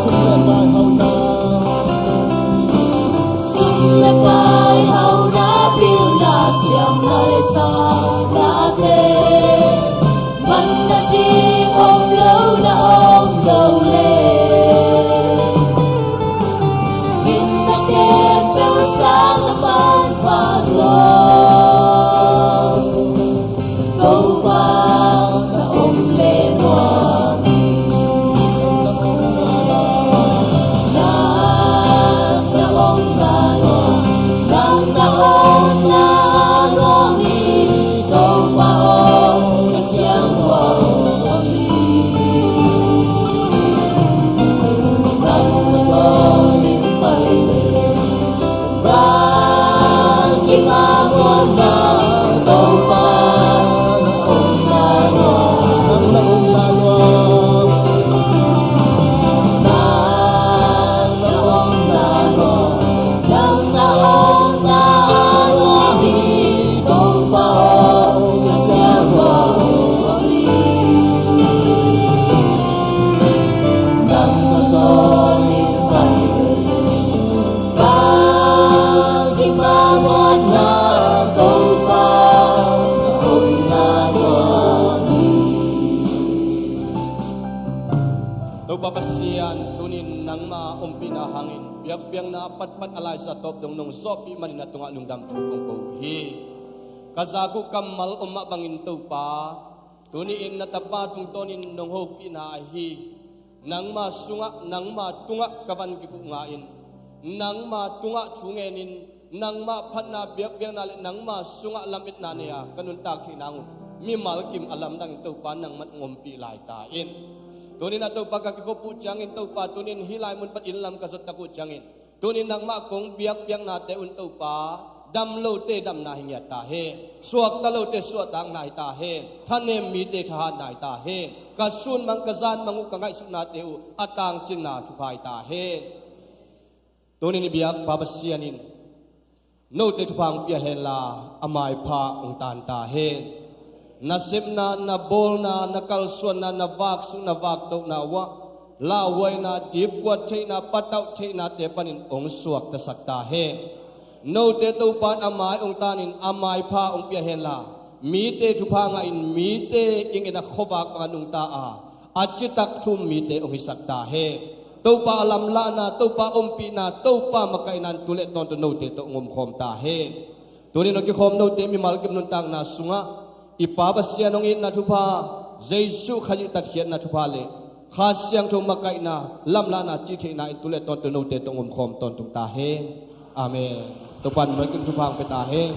Sum le pai hauhna, sum le pai hauhna, pilna, siamna le saunate, manna ding om lo na om lo le, inn na khempeuh sang na pan pha zaw. Topa na om le nuam hi. Nang na om na nuam, nang na om na nuam hi. Topa aw, na siangtho om hi. Nang na tawnin pai le bang kipamuanna, Topa na omna nuam. Nang na omna nuam. Nang na omna nuam. Nang na omna nuam hi. Topa aw, na siangtho om hi. Nang na tawnin pai le bang kipamuanna, Topa na omna nuam hi. Topa Pasian, tunin nangma ompihna hangin biakpiakna a patpat a laisa tawp dong nong zawhpih manin a tungah lungdam thu kong ko uh hi. Ka zak uh kammal om mah bangin Topa, tuni-in na Tapa tungtawnin nong hopihna ahi nangma sungah, nangma tungah ka van kikuhna-in, nangma tungah thu ngenin, nangma phatna biakpiakna le nangma sungah lametna nei-a ka nuntak theih nang un mimal kim a lamdangin Topa nangman hong ompih lai ta in. Tunin a Topa ka kikhop uh ciangin Topa, tunin hih lai mun pan inn lam ka zot tak uh ciangin, tunin nangmah kong biakpiaknate un Topa, dam lote damna hi ngiat ta hen, suakta lote suahtakna hi ta hen, thanem mite thahatna hi ta hen. Ka sun mang ka zan mang uh ka ngaihsutnate uh a tangcinna thupha hi ta hen. Tunin i biak Pa Pasian in note thupha hong pia henla, a maipha hong tan ta hen. Na sepna, na bawlna, na kalsuanna, na vaksuk, na vaktohna uh ah lauhuaina, dipkuat theihna, patauh theihnate panin hong suaktasak ta hen. Note Topa in a mai hong tanin a maipha hong pia henla, mite thupha ngahin mite i ngetna khuavak banga nungta a, a citak thum mite hong hisak ta hen. Topa a lamlahna, Topa ompihna, Topa makaihna in tu le tawntung note tawh hong omkhawm ta hen. Tunin hong kikhawm note mimal kim nuntakna sungah i Pa Pasian hong itna thupha, Jesuh Khazih tatkhiatna thupha le Kha Siangtho makaihna, lamlahna, cihtheihna in tu le tawntung note tawh hong omkhawm tawntung ta hen. Amen. Topa in mimal kim thupha hong pia ta hen.